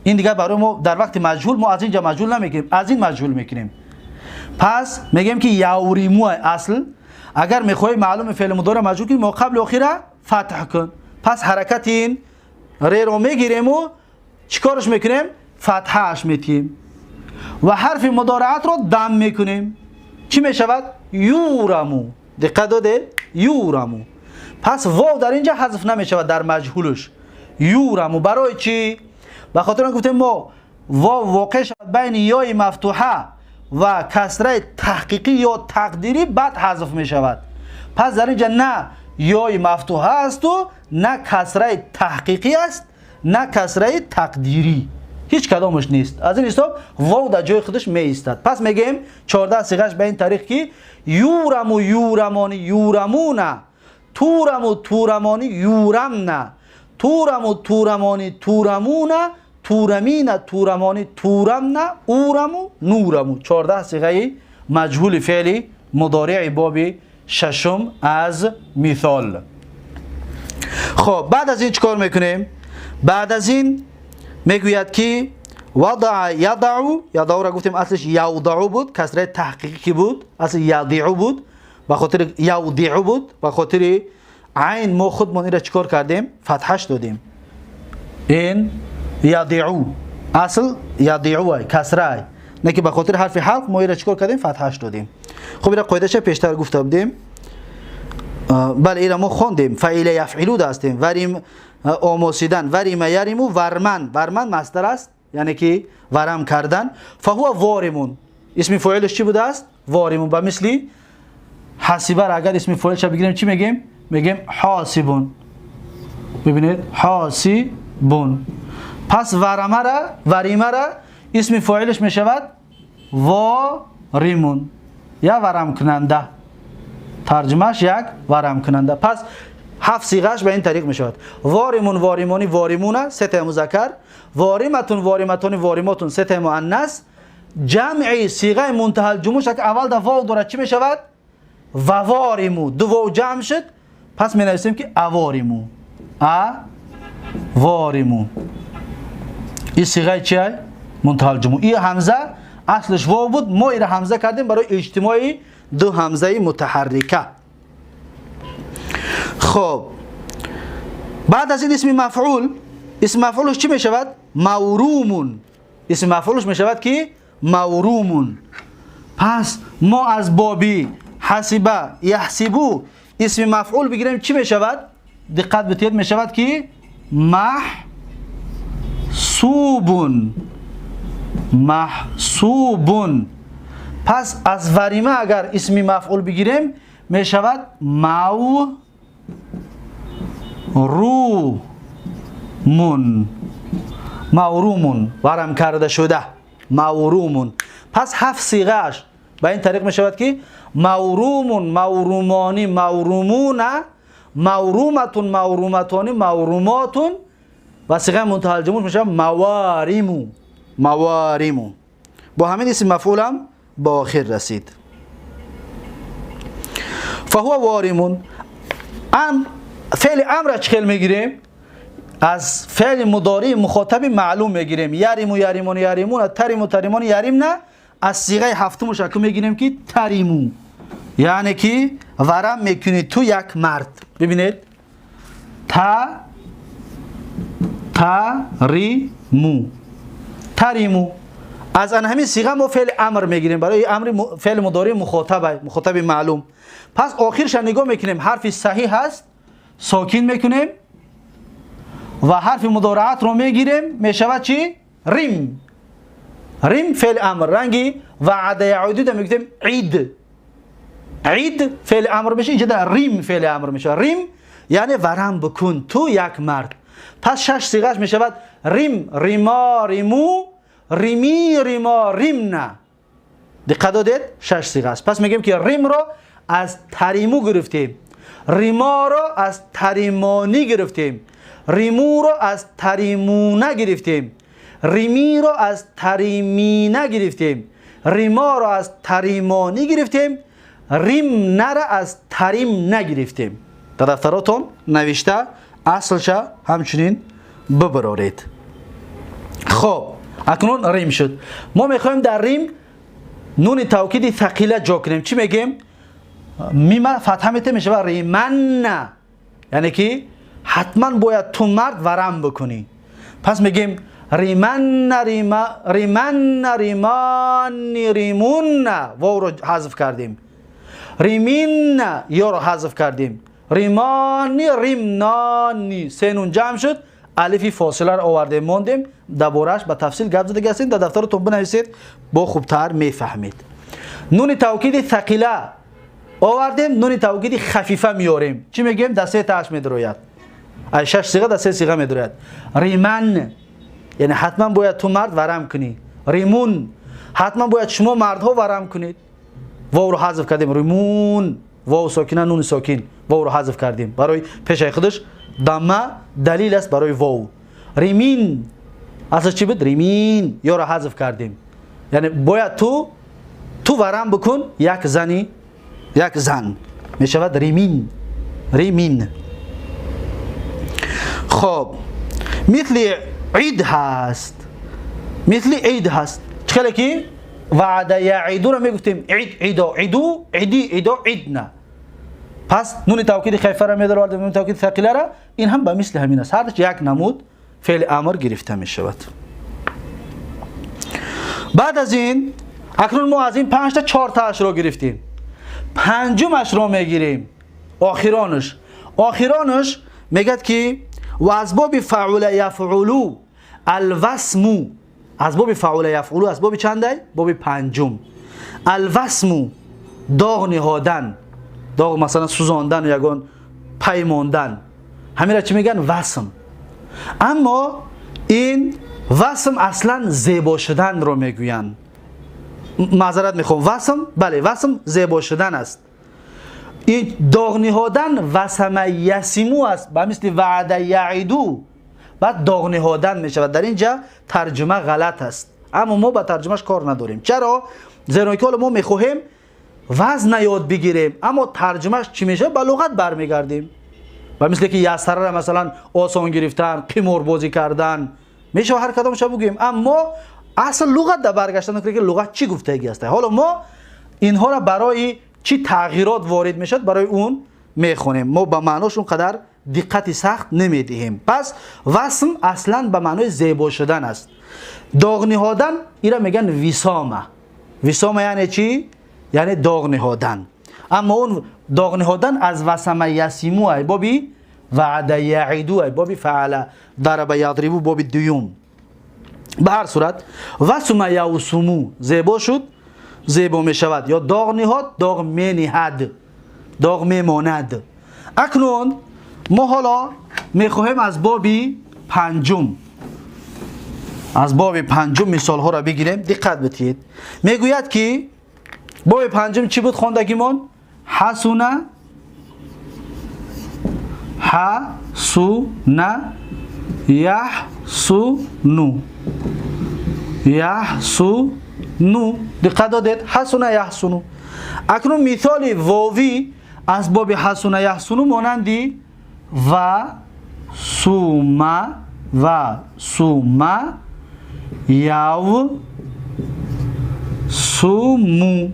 این دیگه برای ما در وقت مجهول ما از اینجا مجهول نمیکنیم، از این مجهول میکنیم. پس میگیم که یوریمو اصل، اگر میخوای معلوم فعل مضارع مجهول کنیم ما قبل اخیره فتح کن. پس حرکت این ر رو میگیریم و چیکارش میکنیم؟ فتحش میتیم و حرف مضارعت رو دم میکنیم. چی میشود؟ یورمو. دقت دادید؟ یورمو. پس واو در اینجا حذف نمیشود در مجهولش. یورمو برای چی؟ به خاطر اینکه گفتیم ما واو واقع شود بین یای مفتوحه و کسره تحقیقی یا تقدیری بعد حذف می شود. پس در اینجا نه یای مفتوحه است و نه کسره تحقیقی است نه کسره تقدیری، هیچ کدامش نیست. از این حساب واو در جای خودش می ایستد. پس میگیم 14 صیغه‌اش به این طریق که یورم و یورمانی یورمونه، تورم و تورمانی یورمنه، تورم و تورمانی تورمونه، تورمین تورمانی تورمنه، اورم و نورم. 14 صیغه مجهول فعل مضارع باب ششم از مثال. خب بعد از این چیکار میکنیم؟ بعد از این میگوید که وضع یضع، یضع را گفتیم اصلش یوضع بود، کسره تحقیقی بود، اصل یضع بود، به خاطر یوضع بود، به خاطر عین ما خودمون این را چیکار کردیم؟ فتحش دادیم. این یضع اصل یضع کسره، نه که به خاطر حرف حلق ما این را چیکار کردیم؟ فتحش دادیم. خب این قاعده‌اش پیشتر گفته بودیم، بله این را ما خواندیم. فعل یفعلو هستیم، وریم آموسیدن، وریم یریمو، ورمن، ورمن مصدر است یعنی که ورم کردن. فهو وارمون، اسم فاعلش چی بوده است؟ وارمون. به مثلی حسیبه را اگر اسم فاعلش بگیریم چی میگیم؟ میگیم حاسبون. ببینید حاسبون. پس ورمه را، وریمه را اسم فاعلش میشود واریمون یا ورم کننده، ترجمهش یک ورم کننده. پس 7 صیغه‌اش به این طریق میشود: واریمون واریمونی واریمونه، سه تا مذکر، واریمتون واریمتون واریماتون، سه تا مؤنث، جمعی صیغه منتهی الجموع که اول در واو داره چی میشود؟ و واریمو، دو واو جمع شد، پس می نویسیم که اواریمو، اواریمو. این صیغه چیه؟ منتهی الجموع. این همزه اصلش واو بود، ما این همزه کردیم برای اجتماعی دو همزه متحرکه. خب بعد از این اسم مفعول، اسم مفعولش چی میشود؟ مورومون. اسم مفعولش میشود که مورومون. پس ما از بابی حسبه یحسبو اسم مفعول بگیریم چی میشود؟ دقت بتید، میشود که محسوبون، محسوبون. پس از وریمه اگر اسم مفعول بگیریم میشود مورومون، مورومون، ورم کرده شده. مورومون. پس هفت صیغه‌اش به این طریق میشود که مورومون، مورومانی، مورومون، مورومتون، مورومتانی، موروماتون و صیغه منتهی الجموع میشه مواریمو، مواریمو. با همین اسم مفعول هم به آخر رسید. فهو وارمون. ام فعل امر چخل میگیریم؟ از فعل مضارع مخاطب معلوم میگیریم. یریمو، یریمون، یریمون، تریمو، تریمون، یریم نه. از صیغه هفتمش که میگیریم که تریمو، یعنی که ورم میکنی تو یک مرد. ببینید تا تریمو، تریمو. از ان همین صیغه ما فعل امر میگیریم برای امر فعل مضارع مخاطب معلوم. پس آخرش نگاه میکنیم حرف صحیح هست، ساکن میکنیم و حرف مضارعت رو میگیریم، میشود چی؟ ریم. ریم فعل امر. رنگی وعده یعود میگیم عید، عید فعل امر میشه، اینجا ریم فعل امر میشه. ریم یعنی ورم بکن تو یک مرد. پس شش صیغه‌اش میشود ریم، ریما، ریمو، ریمی، ریما، ریمنا. دقت دادید؟ شش صیغه است. پس میگیم که ریم رو از تریمو گرفتیم، ریما رو از تریمانی گرفتیم، ریمو رو از تریمونه گرفتیم، ریمی رو از تریمینه گرفتیم، ریما رو از تریمانی گرفتیم، ریم نره از تریم نگرفتیم. در دفتراتون نوشته اصلش همچنین ببرارید. خب اکنون ریم شد. ما میخوایم در ریم نون توکید ثقیله جا کنیم. چی میگیم؟ میم فتحه میته میشه ریمن، یعنی که حتما باید تو مرد ورم بکنی. پس میگیم ریمن، ریما، ریمن، ریمان، ریمون، واو رو حذف کردیم. ریمین یا رو حذف کردیم. ریمانی، ریمنانی، سه نون جمع شد، الفی فاصله رو آوردیم موندیم. درباره‌اش به تفصیل گپ زده هستیم، در دفترتون بنویسید با خوبتر میفهمید. نون توکید ثقیله آوردیم، نون توکید خفیفه میاریم. چی میگیم؟ در سه تاش میدروید، از شش صیغه در سه صیغه میدروید. ریمن یعنی حتما باید تو مرد ورم کنی. ریمون حتما باید شما مردها ورم کنید. واو رو حذف کردیم. ریمون، واو ساکنه، نون ساکن، واو رو حذف کردیم برای پیش خودش دمه دلیل است برای واو. ریمین اصلا چی بود؟ ریمین یا رو حذف کردیم، یعنی باید تو ورم بکن یک زنی، یک زن میشود ریمین، ریمین. خب مثل عید هست، مثل عید هست. چخیلی که وعده یعیدو رو میگفتیم عید، عیدو، عیدو، عیدی، عیدو، عیدنا. پس نون توکید خفیفه را میدارد، نون توکید ثقیله را، این هم به مثل همین است. هر یک نمود فعل امر گرفته می شود. بعد از این اکنون ما از این 5 تا 4 تاش رو گرفتیم، پنجمش رو میگیریم، آخرانش. آخرانش میگد که و از باب فعل یفعلو الوسمو. از باب فعل یفعلو از باب چنده؟ باب پنجم. الوسمو داغ نهادن، داغ مثلا سوزاندن، یگان پیماندن، همین را چی میگن؟ وسم. اما این وسم اصلا زیبا شدن رو میگوین. معذرت میخوام، وسم، بله وسم زیبا شدن است. این داغ نهادن وسم یسیمو است، به مثل وعده یعیدو، بعد داغ نهادن میشود. در اینجا ترجمه غلط است، اما ما با ترجمهش کار نداریم. چرا؟ زیرا که ما میخواهیم وزن یاد بگیریم، اما ترجمهش چی میشه؟ به لغت برمیگردیم. و مثل که یسره را مثلا آسان گرفتن، قمار بازی کردن، میشه هر کدامش بگوییم، اما اصل لغت در برگشتن که لغت چی گفتگی است. حالا ما اینها را برای چی تغییرات وارد میشد برای اون میخونیم، ما به معناش اونقدر دقت سخت نمیدهیم. پس وسم اصلا به معنای زیبا شدن است. داغ نهادن ایرا میگن وسامه. وسامه یعنی چی؟ یعنی داغ نهادن. اما اون داغ نهادن از وسم یسیمو ای بابی وعده یعیدو ای بابی فعل ضرب یضربو بابی دیوم. به هر صورت وسم یوسمو زیبا شد، زیبا می شود، یا داغ نهاد، داغ می نهد، داغ می ماند. اکنون ما حالا می خواهیم از بابی پنجم Аз боби панҷум мисолҳоро бигирем. Диққат битиҳед. Мегӯяд, ки боби панҷум чӣ буд хондагимон? Ҳасуна, ҳасуна, яҳсуну, яҳсуну. Диққат додед? Ҳасуна, яҳсуну. Акнун мисоли вовӣ аз боби ҳасуна, яҳсуну монанди ва сума, ва сума, яв суму.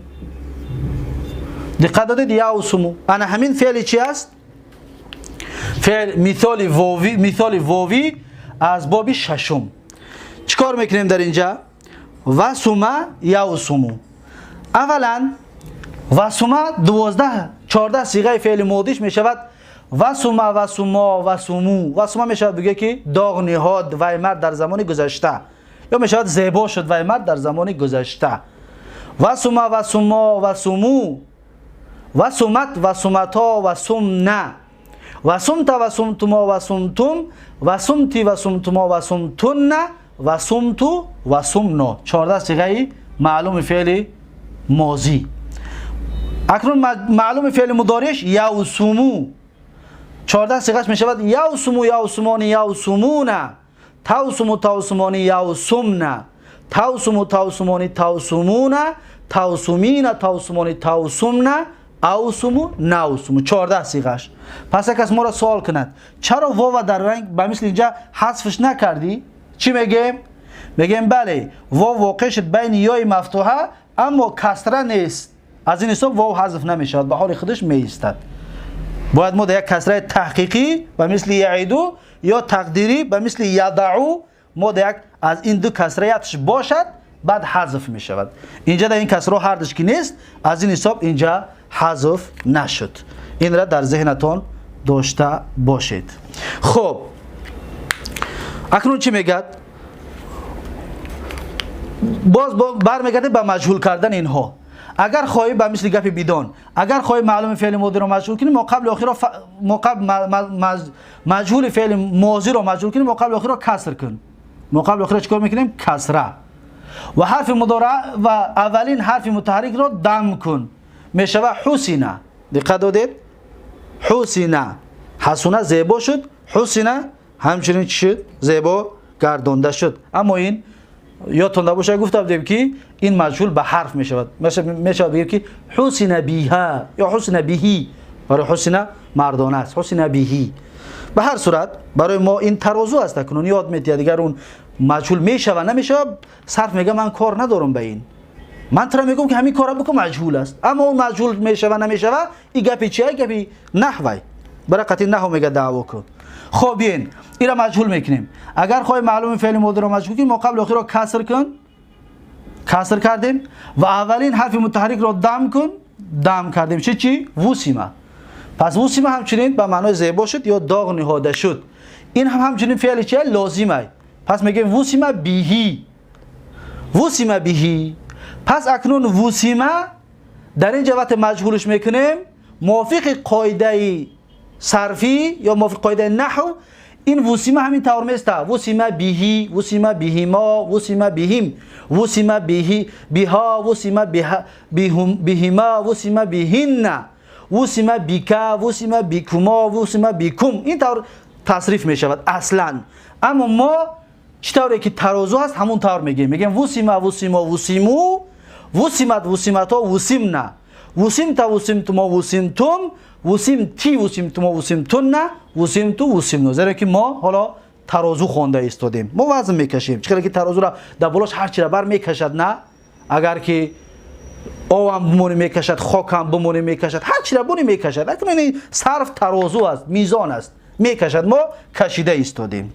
Диққат додед? Яв суму. Ана ҳамин феъли чи аст? Феъл мисоли вовӣ, мисоли вовӣ аз боби шашум. Чӣ кор мекунем дар инҷа? Васума, явсуму. Аввалан, васума 12, 14 сиғаи феъли модиш мешавад васума, васумо, васуму. Васума мешавад бигӯе, ки доғ ниҳод вай мард дар замони гузашта, ё мешавад зебо шуд вай мард дар замони гузашта. Васума, васумо, васуму, васумат, васумато, васумна, васумта, васумтумо, васумтум, васумти, васумтумо, васумтунна, васумту, васумно. 14 сиғаи маълуми феъли мозӣ. Акнун маълуми феъли мудориш явсуму. 14 сиғаш мешавад явсуму, явсумони, явсумуна, тавсуму, тавсумони, явсумна, тавсуму, тавсумони, тавсумуна, тавсумина, тавсумони, тавсумна, авсуму, навсуму. 14 сиғаш. Пас як кас моро суол кунад, чаро вова дар ранг ба мисли инҷа ҳазфш накардӣ, чӣ мегем? Мегем, бале, вов воқеъ шуд байни ёи мафтуҳа, аммо касра нест. Аз ин ҳисоб вов ҳазф намешавад, ба ҳоли худаш меистад. Бояд мо дар як касраи таҳқиқӣ ба мисли яиду ё тақдирӣ ба мисли ядау, мо дар як аз ин ду касра якш бошад, баъд ҳазф мешавад. Инҷа дар ин касро ҳардуш ки нест, аз ин ҳисоб инҷа ҳазф нашуд. Инра дар зеҳнатон дошта бошед. Хуб, акнун чӣ мегӯяд? Боз бармегардем ба маҷҳул кардани инҳо. Агар хоҳӣ, ба мисли гапи бидон, агар хоҳӣ маълуми феъли модиро маҷҳул кунӣ, мо қабли охиро, мо қабл маҷҳули феъли мозиро маҷҳул кунӣ, мо қабли охиро каср кун. Мо қабли охиро чӣ кор мекунем? Касра. Ва ҳарфи мудора ва аввалин ҳарфи мутаҳаррикро дам кун, мешава ҳусина. Диққат додед? Ҳусина. Ҳасуна зебо шуд, ҳусина ҳамчунин чӣ шуд? Зебо гардонда шуд. Аммо ин ёдтон набошад, гуфта будем, ки ин маҷҳул ба ҳарф мешавад. Мешавад бигем, ки ҳусина биҳа ё ҳусина биҳи. Барои ҳусина мардона аст, ҳусина биҳи. Ба ҳар сурат, барои мо ин тарозу аст. Акнун ёд метиҳад, дигар он маҷҳул мешава, намешава, сарф мега, ман кор надорам ба ин. Ман тура мегӯм, ки ҳамин кора бикун, маҷҳул аст. Аммо он маҷҳул мешава, намешава, и гапи чия? Гапи наҳвай. Бара қати наҳв мега, даъво кун. Хоб, биен, ира маҷҳул мекунем. Агар хоҳӣ маълуми феъли модиро маҷҳул кунӣ, мо қабли охиро каср кун. Каср кардем. Ва аввалин ҳарфи мутаҳаррикро дам кун. Дам кардем, чи? Чи? Вусима. Пас вусима ҳамчунин ба маънои зебо шуд ё доғ ниҳода шуд. Ин ҳам ҳамчунин феъли чия? Лозимай. Пас мегӯем вусима биҳи, вусима биҳи. Пас акнун вусима дар ин ҷа вақте маҷҳулш мекунем, мувофиқи қоидаи сарфӣ ё мувофиқи қоидаи наҳв, ин вусима ҳамин тавр места: вусима биҳи, вусима биҳимо, вусима биҳим, вусима биҳи, биҳо, вусима биҳима, вусима биҳинна, вусима бика, вусима бикумо, вусима бикум. Ин тавр тасриф мешавад аслан. Аммо мо чӣ тавре ки тарозу ҳаст, ҳамон тавр мегӯем. Мегӯем вусима, вусимо, вусиму, вусимат, вусимато, вусимна, вусимта, вусимтумо, вусимтум, вусимти, вусимтумо, вусимтунна, вусимту, вусимну. Зеро ки мо ҳоло тарозу хонда истодем, мо вазн мекашем. Чӣ хеле ки тарозура дар болош ҳар чира бар мекашад, на? Агар ки овам бимонӣ, мекашад, хокам бимонӣ, мекашад, ҳар чира бонӣ, мекашад. Акнун ин сарф тарозу аст, мизон аст, мекашад. Мо кашида истодем.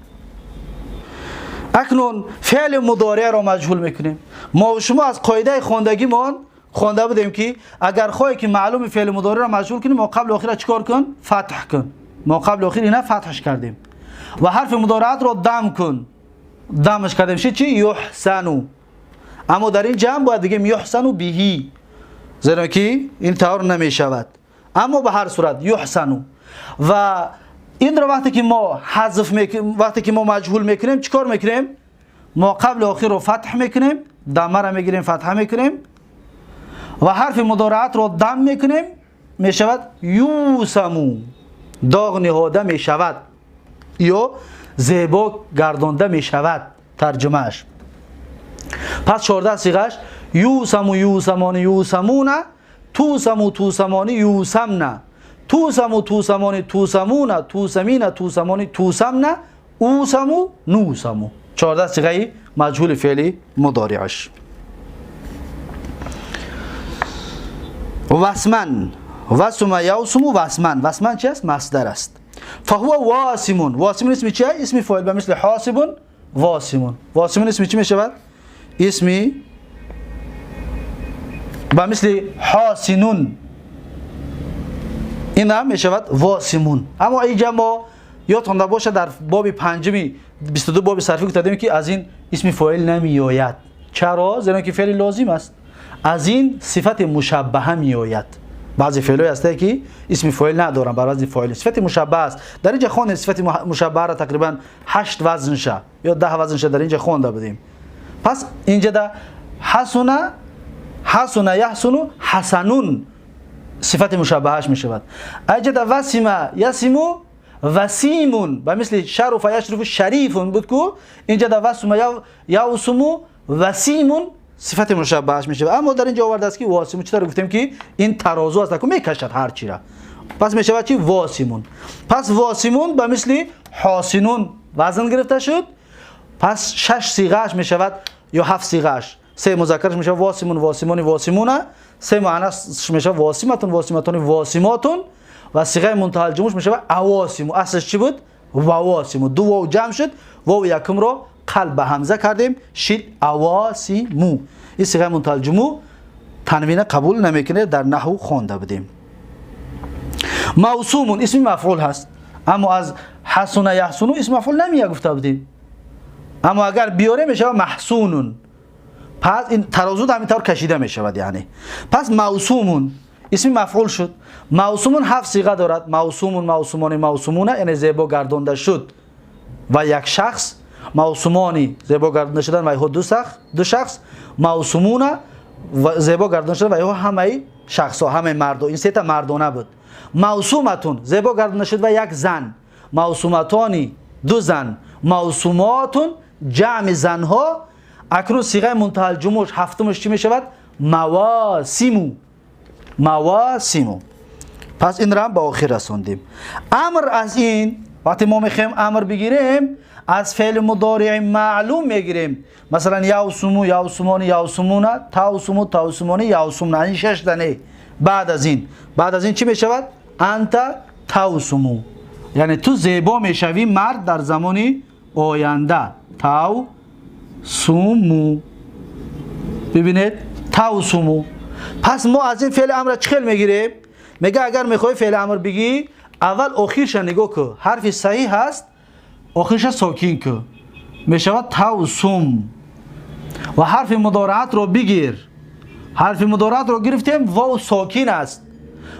Акнун феъли мудореаро маҷҳул мекунем. Мо шумо аз қоидаи хондагимон хонда будем, ки агар хоҳе ки маълуми феъли мудореро маҷҳул кунем, мо қабли охира чӣ кор кун? Фатҳ кун. Мо қабли охир ина фатҳш кардем. Ва ҳарфи мудораатро дам кун. Дамаш кардем, ши чи? Юҳсану. Аммо дар ин ҷамъ бояд бигем юҳсану биҳи, зеро ки ин тавр намешавад. Аммо ба ҳар сурат юҳсану. Ва инро вақте ки мо ҳазф, вақте ки мо маҷҳул мекунем, чӣ кор мекунем? ما قبل آخر رو فتح میکنیم، دمه را میگیریم فتحه میکنیم و حرف مضارعت رو دم میکنیم، میشود یوسمو، داغ نهاده میشود یا زیبا گردانده میشود ترجمهش. پس 14 صیغه‌اش یوسمو یوسمان یوسمون، توسمو توسمانی یوسمن، توسمو توسمانی توسمون، توسمین توسمانی توسمن، اوسمو نوسمو. 14 صیغه مجهول فعلی مضارعش. وسمن، وسم یوسمو وسمن. وسمن چی است؟ مصدر است. فهو واسمون. واسمون اسم چیه؟ اسم فاعل به مثل حاسب واسمون. واسمون اسم چی میشود؟ اسمی به مثل حاسنون، این هم میشود واسمون. اما اینجا ما یادتان باشه در باب پنجمی 22 باب صرفی گفتیم که از این اسم فاعل نمی آید. چرا؟ زیرا که فعل لازم است. از این صفت مشبهه می آید. بعضی فعل‌های هسته که اسم فاعل ندارن، بر وزن فاعل صفت مشبه است. در اینجا خوان صفت مشبهه را تقریبا 8 وزن شه یا 10 وزن شه در اینجا خوانده بودیم. پس اینجا در حسن، حسن یحسن حسنون صفت مشبهش می شود. اینجا در وسیمه یسیمو وسیمون به مثل شرف یشرف شریفون بود کو، اینجا در وسیمه یوسمو وسیمون صفت مشبهش میشه. اما در اینجا آورده است که واسیمون، چطور گفتیم که این ترازو است که میکشد هر چی را، پس میشود چی؟ واسیمون. پس واسیمون به مثل حاسنون وزن گرفته شد. پس 6 صیغه‌اش میشود یا 7 صیغه‌اش. 3 مذکرش میشه واسیمون واسیمون واسیمون، 3 مؤنثش میشه واسیمتون واسیمتون واسیماتون و صیغه منتهی الجموعش میشه اواسیمو. اصلش چی بود؟ واسیمو. دو واو جمع شد، واو یکم رو قلب به همزه کردیم شد اواسیمو. این صیغه منتهی الجموع تنوین قبول نمیکنه، در نحو خوانده بودیم. موسوم اسم مفعول هست، اما از حسن یحسن اسم مفعول نمیه گفته بودیم، اما اگر بیاره میشه محسونون. پس این ترازو همینطور کشیده میشود یعنی. پس موسومون اسم مفعول شد. موسومون 7 صیغه دارد. موسومون موسومان موسومونه یعنی زیبا گردانده شد و یک شخص، موسومانی زیبا گردانده شدن و یهو دو شخص، موسومونه و زیبا گردانده شدن و یهو همه شخص ها، همه مرد، این سه تا مردانه بود. موسومتون زیبا گردانده شد و یک زن، موسومتانی دو زن، موسوماتون جمع زنها. اکنون صیغه منتهی الجموع هفتمش چی میشود؟ مواسیمو. مواسیمو. پس این را هم به آخر رساندیم. امر از این وقتی ما میخوایم امر بگیریم از فعل مضارع معلوم میگیریم. مثلا یوسمو یوسمان یوسمون، توسمو توسمانی یوسمون، این 6 دانه. بعد از این چی میشود؟ انت توسمو، یعنی تو زیبا میشوی مرد در زمان آینده. توسمو، ببینید توسمو. پس ما از این فعل امر چه میگیریم؟ میگه اگر میخوای فعل امر بگی اول آخرش نگاه کن، حرف صحیح هست آخرش ساکن کن، میشود توسم. و حرف مضارعت رو بگیر، حرف مضارعت رو گرفتیم واو ساکن است،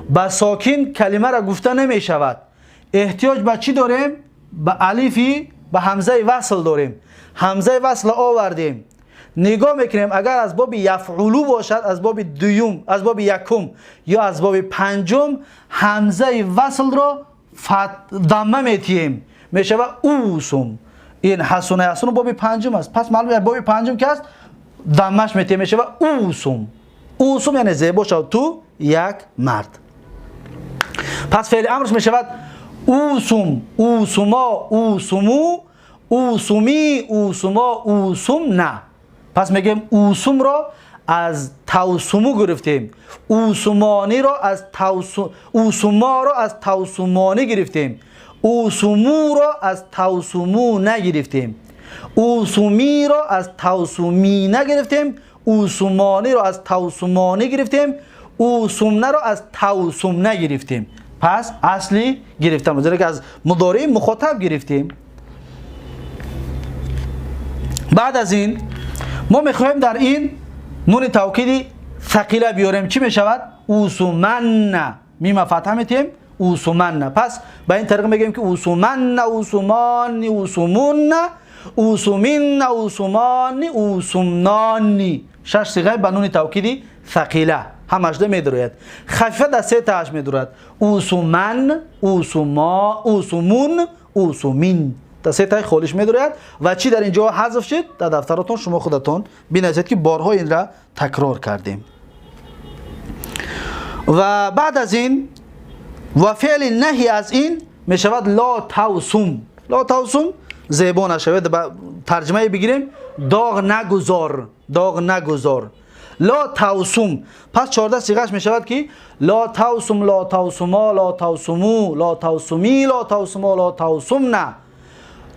با ساکن کلمه را گفته نمیشود. احتیاج به چی داریم؟ به الفی، به همزه وصل داریم. همزه وصل آوردیم، نگاه میکنیم اگر از باب یفعلو باشد، از باب دوم، از باب یکم یا از باب پنجم، همزه وصل را ضمه میتیم، میشود اوسم. این حسن حسن باب پنجم است، پس معلومه باب پنجم که است ضمهش میتیم، میشود اوسم. اوسم یعنی زیبا شد تو یک مرد. پس فعل امرش میشود اوسم، اوسما، اوسمو، اوسمی، اوسما، اوسم نه. پس میگیم اوسم را از توسمو گرفتیم، اوسمانی را از اوسما را از توسمانی گرفتیم، اوسمو را از توسمو نگرفتیم، اوسمی را از توسمی نگرفتیم، اوسمانی را از توسمانی گرفتیم، اوسمنه را از توسم نگرفتیم. پس اصلی گرفتم، زیرا که از مضارع مخاطب گرفتیم. بعد از این ما میخوایم در این نون توکیدی ثقیله بیاریم، چی میشود؟ اوسمن، میم فتحه میتیم، اوسمن. پس به این طریق میگیم که اوسمن، اوسمان، اوسمون، اوسومین، اوسومانی، اوسومنانی. شش صیغه به نون توکیدی ثقیله همش ده میدروید. خفیفه در سه تاش میدروید، اوسومن، اوسوما، اوسومون، اوسومین. در سه تای خالیش میدروید. و چی در اینجا حذف شد؟ در دفتراتون شما خودتون بنویسید که بارها این را تکرار کردیم. و بعد از این و فعل نهی از این میشود لا توسوم. لا توسوم زیبا نشود، ترجمه بگیریم داغ نگذار، داغ نگذار، لا توسوم. پس 14 صیغه‌اش میشود که لا توسوم، لا توسوما، لا توسومو، لا توسومی، لا توسوما، لا توسومنا،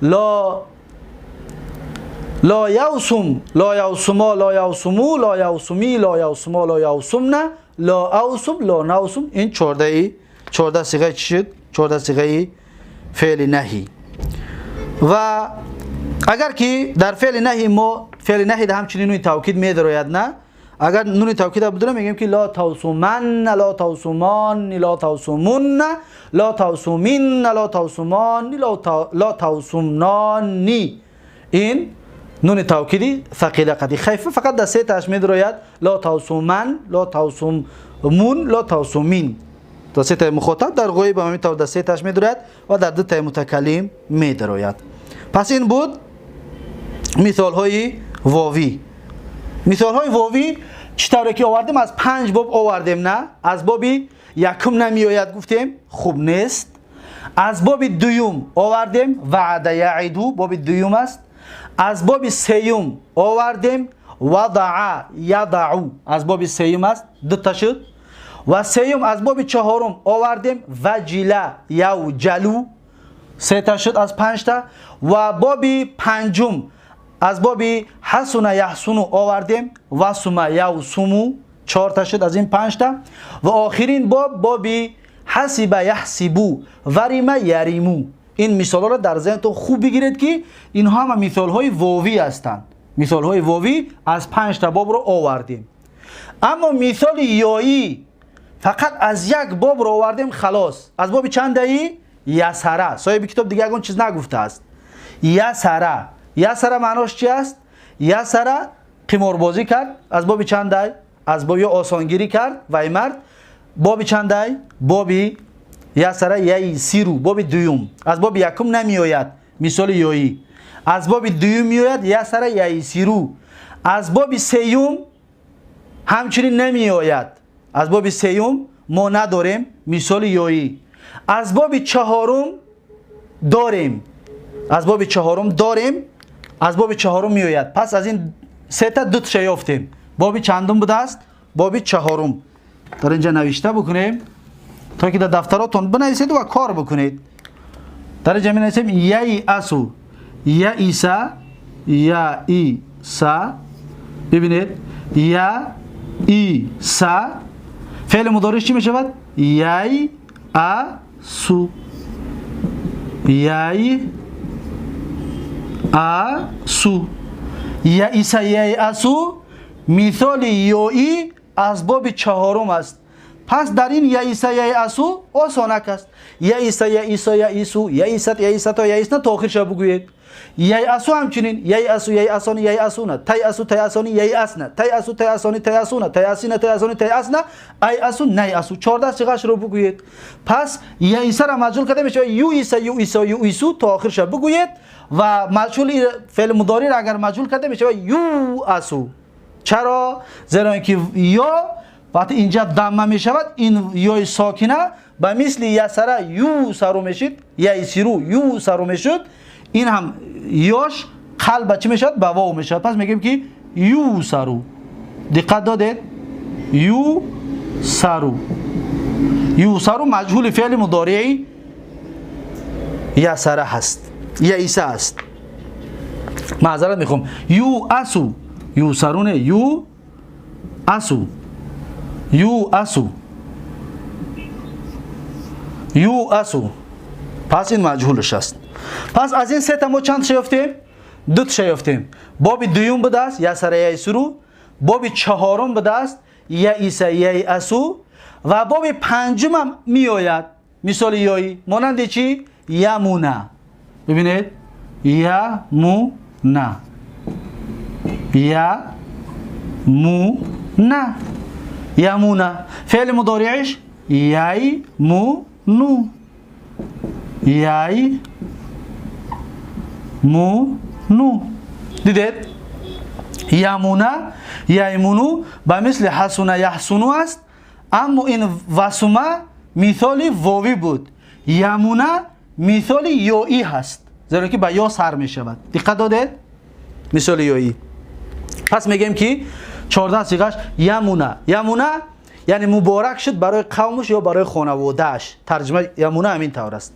لا لا یوسوم، لا یوسوما، لا یوسومو، لا یوسومی، لا یوسوما، لا یوسومنا، لا اوسوم، لا نوسوم. این 14 صیغه چی شد؟ 14 صیغه فعل نهی. و اگر که در فعل نهی ما فعل نهی ده همچنین نون توکید میدروید، نه اگر نون توکید بدونه میگیم که لا توسومن، لا توسومان، لا توسومون، لا توسومین، لا توسومان، لا توسومنانی. این نون توکیدی ثقیله قدی. خیفه فقط در سه تاش میدروید، لا توسومن، لا توسومون، لا توسومین. در سه تای مخاطب در غیب هم همینطور در سه تاش میدروید و در دو تای متکلم میدروید. پس این بود مثال های واوی. مثال های واوی چطوری که آوردیم از 5 باب آوردیم، نه از باب یکم نمیآید گفتیم خوب نیست. از باب دوم آوردیم وعد یعدو، باب دوم است. از باب سیوم آوردیم وضع یضع، از باب سیوم است، دو تا شد. و سیوم از باب چهارم آوردیم وجل یوجلو، سه تا شد از 5 تا. و باب پنجم از باب حسن یحسن آوردیم وسم یوسمو، 4 تا شد از این 5 تا. و آخرین باب باب حسب یحسبو ورم یریمو. این مثال ها را در ذهنتون خوب بگیرید که اینها هم مثال های واوی هستند. مثال های واوی از 5 تا باب رو آوردیم. اما مثال یایی فقط از یک باب رو آوردیم خلاص. از باب چند ای؟ یسره. صاحب کتاب دیگه اون چیز نگفته است. یسره، یسره معناش چی است؟ یسره قماربازی کرد. از باب چند ای؟ از باب آسانگیری کرد و ای مرد. باب چند ای؟ باب یسره یسیرو، باب دوم. از باب یکم نمیآید مثال یایی. از باب دوم میآید یسره یسیرو. از باب سیوم همچنین نمیآید. از باب سیوم ما نداریم مثال یایی. از باب چهارم داریم، از باب چهارم داریم، از باب چهارم میآید. پس از این سه تا دو تا یافتیم. باب چندم بوده است؟ باب چهارم. در اینجا نوشته بکنیم تا که در دفتراتون بنویسید و کار بکنید. در اینجا می نویسیم یای اسو، یا ایسا، یا ایسا. ببینید یا ایسا فعل مضارع چی می شود؟ یای اسو، یای اسو، یا ایسا، یای اسو مثال یایی از باب چهارم است. پس در این یا ایسا یا اسو آسانک است. یا ایسا یا ایسا یا ایسو یا ایست یا ایستا یا ایسنا تا آخرش بگویید. یا اسو همچنین یا اسو یا اسانی یا اسونا تی اسو تی اسانی یا اسنا تی اسو تی اسانی تی اسونا تی اسینا تی اسانی تی اسنا ای اسو نی اسو، 14 صیغه‌اش رو بگویید. پس یا ایسا را مجهول کرده میشه یو ایسا یو ایسا یو ایسو تا آخرش بگویید. و مجهول فعل مضارع را اگر مجهول کرده میشه یو اسو. چرا؟ زیرا اینکه یا وقتی اینجا ضمه می شود این یای ساکنه به مثل یسره یو سرو میشید، یسیرو یو سرو میشد، این هم یاش قلب چی میشد؟ به واو میشد. پس میگیم که یو سرو. دقت دادید؟ یو سرو، یو سرو مجهول فعل مضارعی یسره هست، یئیسه است. معذرت میخوام، یو اسو، یو سرونه، یو اسو، یو اسو، یو اسو. پس این مجهولش است. پس از این سه تا ما چند تا یافتیم؟ دو تا یافتیم. باب دوم بوده است یسره یسرو، باب چهارم بوده است یئیس یئسو، و باب پنجم هم میآید مثال یایی مانند چی؟ یمونه. ببینید Ямуна, ямуна, ямуна. Феъли мудорииш яймуну, яймуну. Дидед, ямуна, яймуну ба мисли ҳасуна яҳсуну аст, аммо ин васума мисоли вовӣ буд, ямуна мисоли ёӣ ҳаст, зеро ки ба ё сар мешавад. Диққат додед, мисоли ёӣ. Пас мегӯем, ки 14 сиғаш ямуна, ямуна, яъне муборак шуд барои қавмаш ё барои хонаводааш. Тарҷима ямуна ҳамин тавр аст.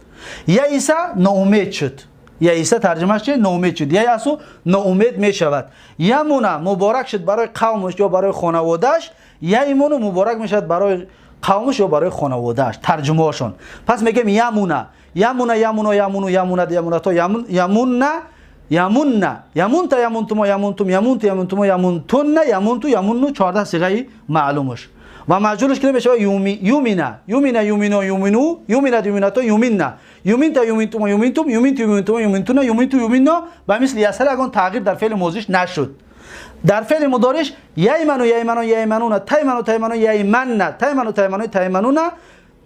Яиса ноумед шуд. Яиса тарҷимааш чи? Ноумед шуд. Яясу ноумед мешавад. Ямуна муборак шуд барои қавмаш ё барои хонаводааш. Яймуну муборак мешавад барои қавмаш ё барои хонаводааш. Тарҷумаҳошон. Пас мегӯем ямуна, ямуна, ямуно, ямуну, ямунад, ямунато, ямунна, ямунна, ямунта, ямунтумо, ямунтум, ямунту, ямунтумо, ямунтунна, ямунту, ямунну. 14 сиғаи маълумаш. Ва маҷҳулаш ки мешавад? Юмина, юмина, юмино, юмину, юминад, юминато, юминна, юминта, юминтумо, юминтум, юминту, юминтумо, юминтуна, юминту, юминно. Ба мисли ясара ягон тағйир дар феъли мозиш нашуд. Дар феъли мудориш яйману, яйману, яймануна, тайману, тайману, яйманна, тайману, тайману, таймануна,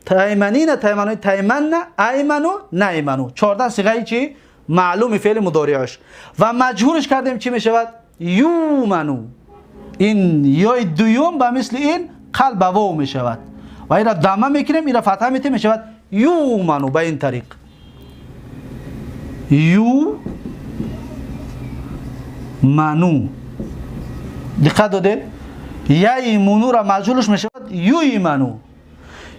тайманина, тайману, тайманна, айману, найману. 14 сиғаи чи маълуми феъли мудориаш. Ва маҷҳулш кардем, чӣ мешавад? Юману. Ин ёи дуюм ба мисли ин қалб ба вов мешавад ва инро дама мекунем, инро фатҳа метем, мешавад юману. Ба ин тариқ ю ману. Диққат додед, яймунура маҷҳулш мешавад юйману,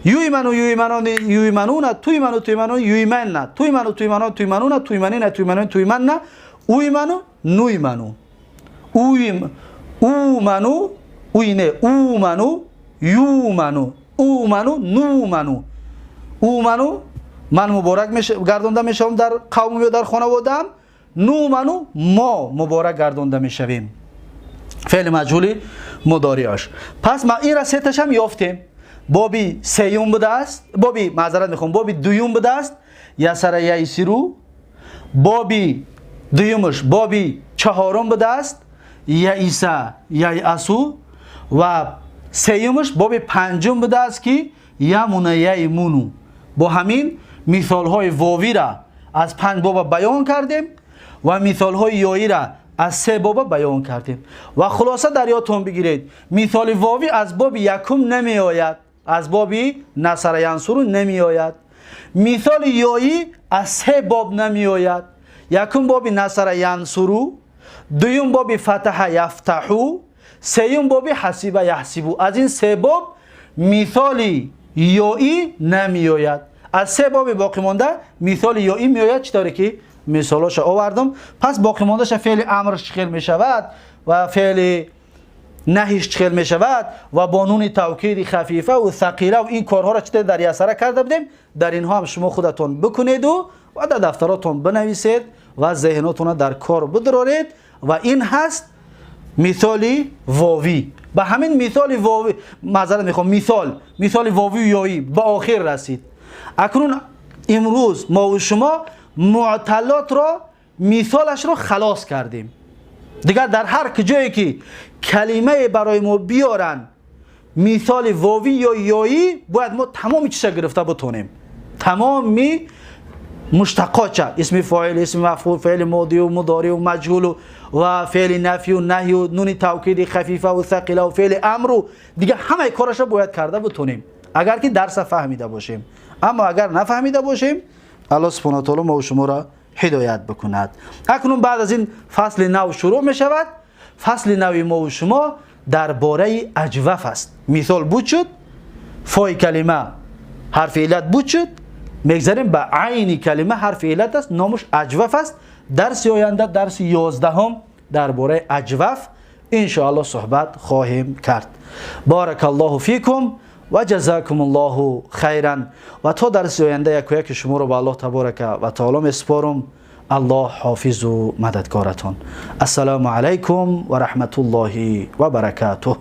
юйману, юйману, юймануна, туйману, туйману, юйманна, туйману, туйману, туймануна, туйманина, туйману, туйманна, уйману, нуйману, уйм, уману, уйне, уману, юману, уману, нуману, уману. Ман муборак гардонда мешавам дар қавму ё дар хонаводаам. Нуману, мо муборак гардонда мешавем. Феъли маҷҳули мудориаш. Пас ма инра сеташам ёфтем. Боби сеюм будааст, боби, маъзарат мехоҳам, боби дуюм будааст ясара яйсиру. Боби дуюмаш, боби чаҳорум будааст яиса яйасу ва сеюмаш боби панҷум будааст, ки ямуна, яймуну. Бо ҳамин мисолҳои вовира аз панҷ боба баён кардем ва мисолҳои ёира аз се боба баён кардем. Ва хулоса, дар ёдтон бигиред, мисоли вовӣ аз боби якум намеояд, аз боби насара янсуру намеояд. Мисоли ёӣ аз се боб намеояд: якум боби насара янсуру, дуюм боби фатаҳа яфтаҳу, сеюм боби ҳасиба яҳсибу. Аз ин се боб мисоли ёӣ намеояд. Аз се боби боқимонда мисоли ёӣ меояд, чӣ тавре ки мисолоша овардам. Пас боқимондаша феъли амрш чӣ хел мешавад ва феъли наҳиш чӣ хел мешавад ва бо нуни тавкиди хафифа ва сақила ин корҳоро чӣ дар ясара карда будем, дар инҳо ҳам шумо худатон бикунеду ва дар дафтаротон бинависед ва зеҳнотонро дар кор бидоред. Ва ин ҳаст мисоли вовӣ. Ба ҳамин мисоли вовӣ, маъзарат мехоҳам, мисоли вовию ёӣ ба охир расид. Акнун имрӯз мову шумо муъталотро мисолашро халос кардем. Дигар дар ҳар ҷое ки калимае барои мо биёранд мисоли вовӣ ё ёӣ, бояд мо тамоми чиза гирифта бутонем, тамоми муштақотша: исми фоил, исми мафъул, феъли модию мудорию маҷҳулу ва феъли нафию наҳю, нуни тавкиди хафифаву сақилаву феъли амру, дигар ҳамаи кораша бояд карда бутонем, агар ки дарса фаҳмида бошем. Аммо агар нафаҳмида бошем, Аллоҳ субҳана таоло мо шуморо ҳидоят бикунад. Акнун баъд аз ин фасли нав шурӯъ мешавад. Фасли нави мову шумо дар бораи аҷваф аст. Мисол буд шуд, фои калима ҳарфи иллат буд шуд, мегзарем ба айни калима, ҳарфи иллат аст, номаш аҷваф аст. Дарси оянда, дарси 11-ум, дар бораи аҷваф иншоаллоҳ суҳбат хоҳем кард. Баракаллоҳу фикум ва ҷазакумуллоҳу хайран. Ва то дарси оянда якояки шуморо ба Аллоҳ таборака ва таоло месупорум. Аллоҳ ҳофизу мададгоратон. Ассалому алайкум ва раҳматуллоҳи ва баракатуҳ.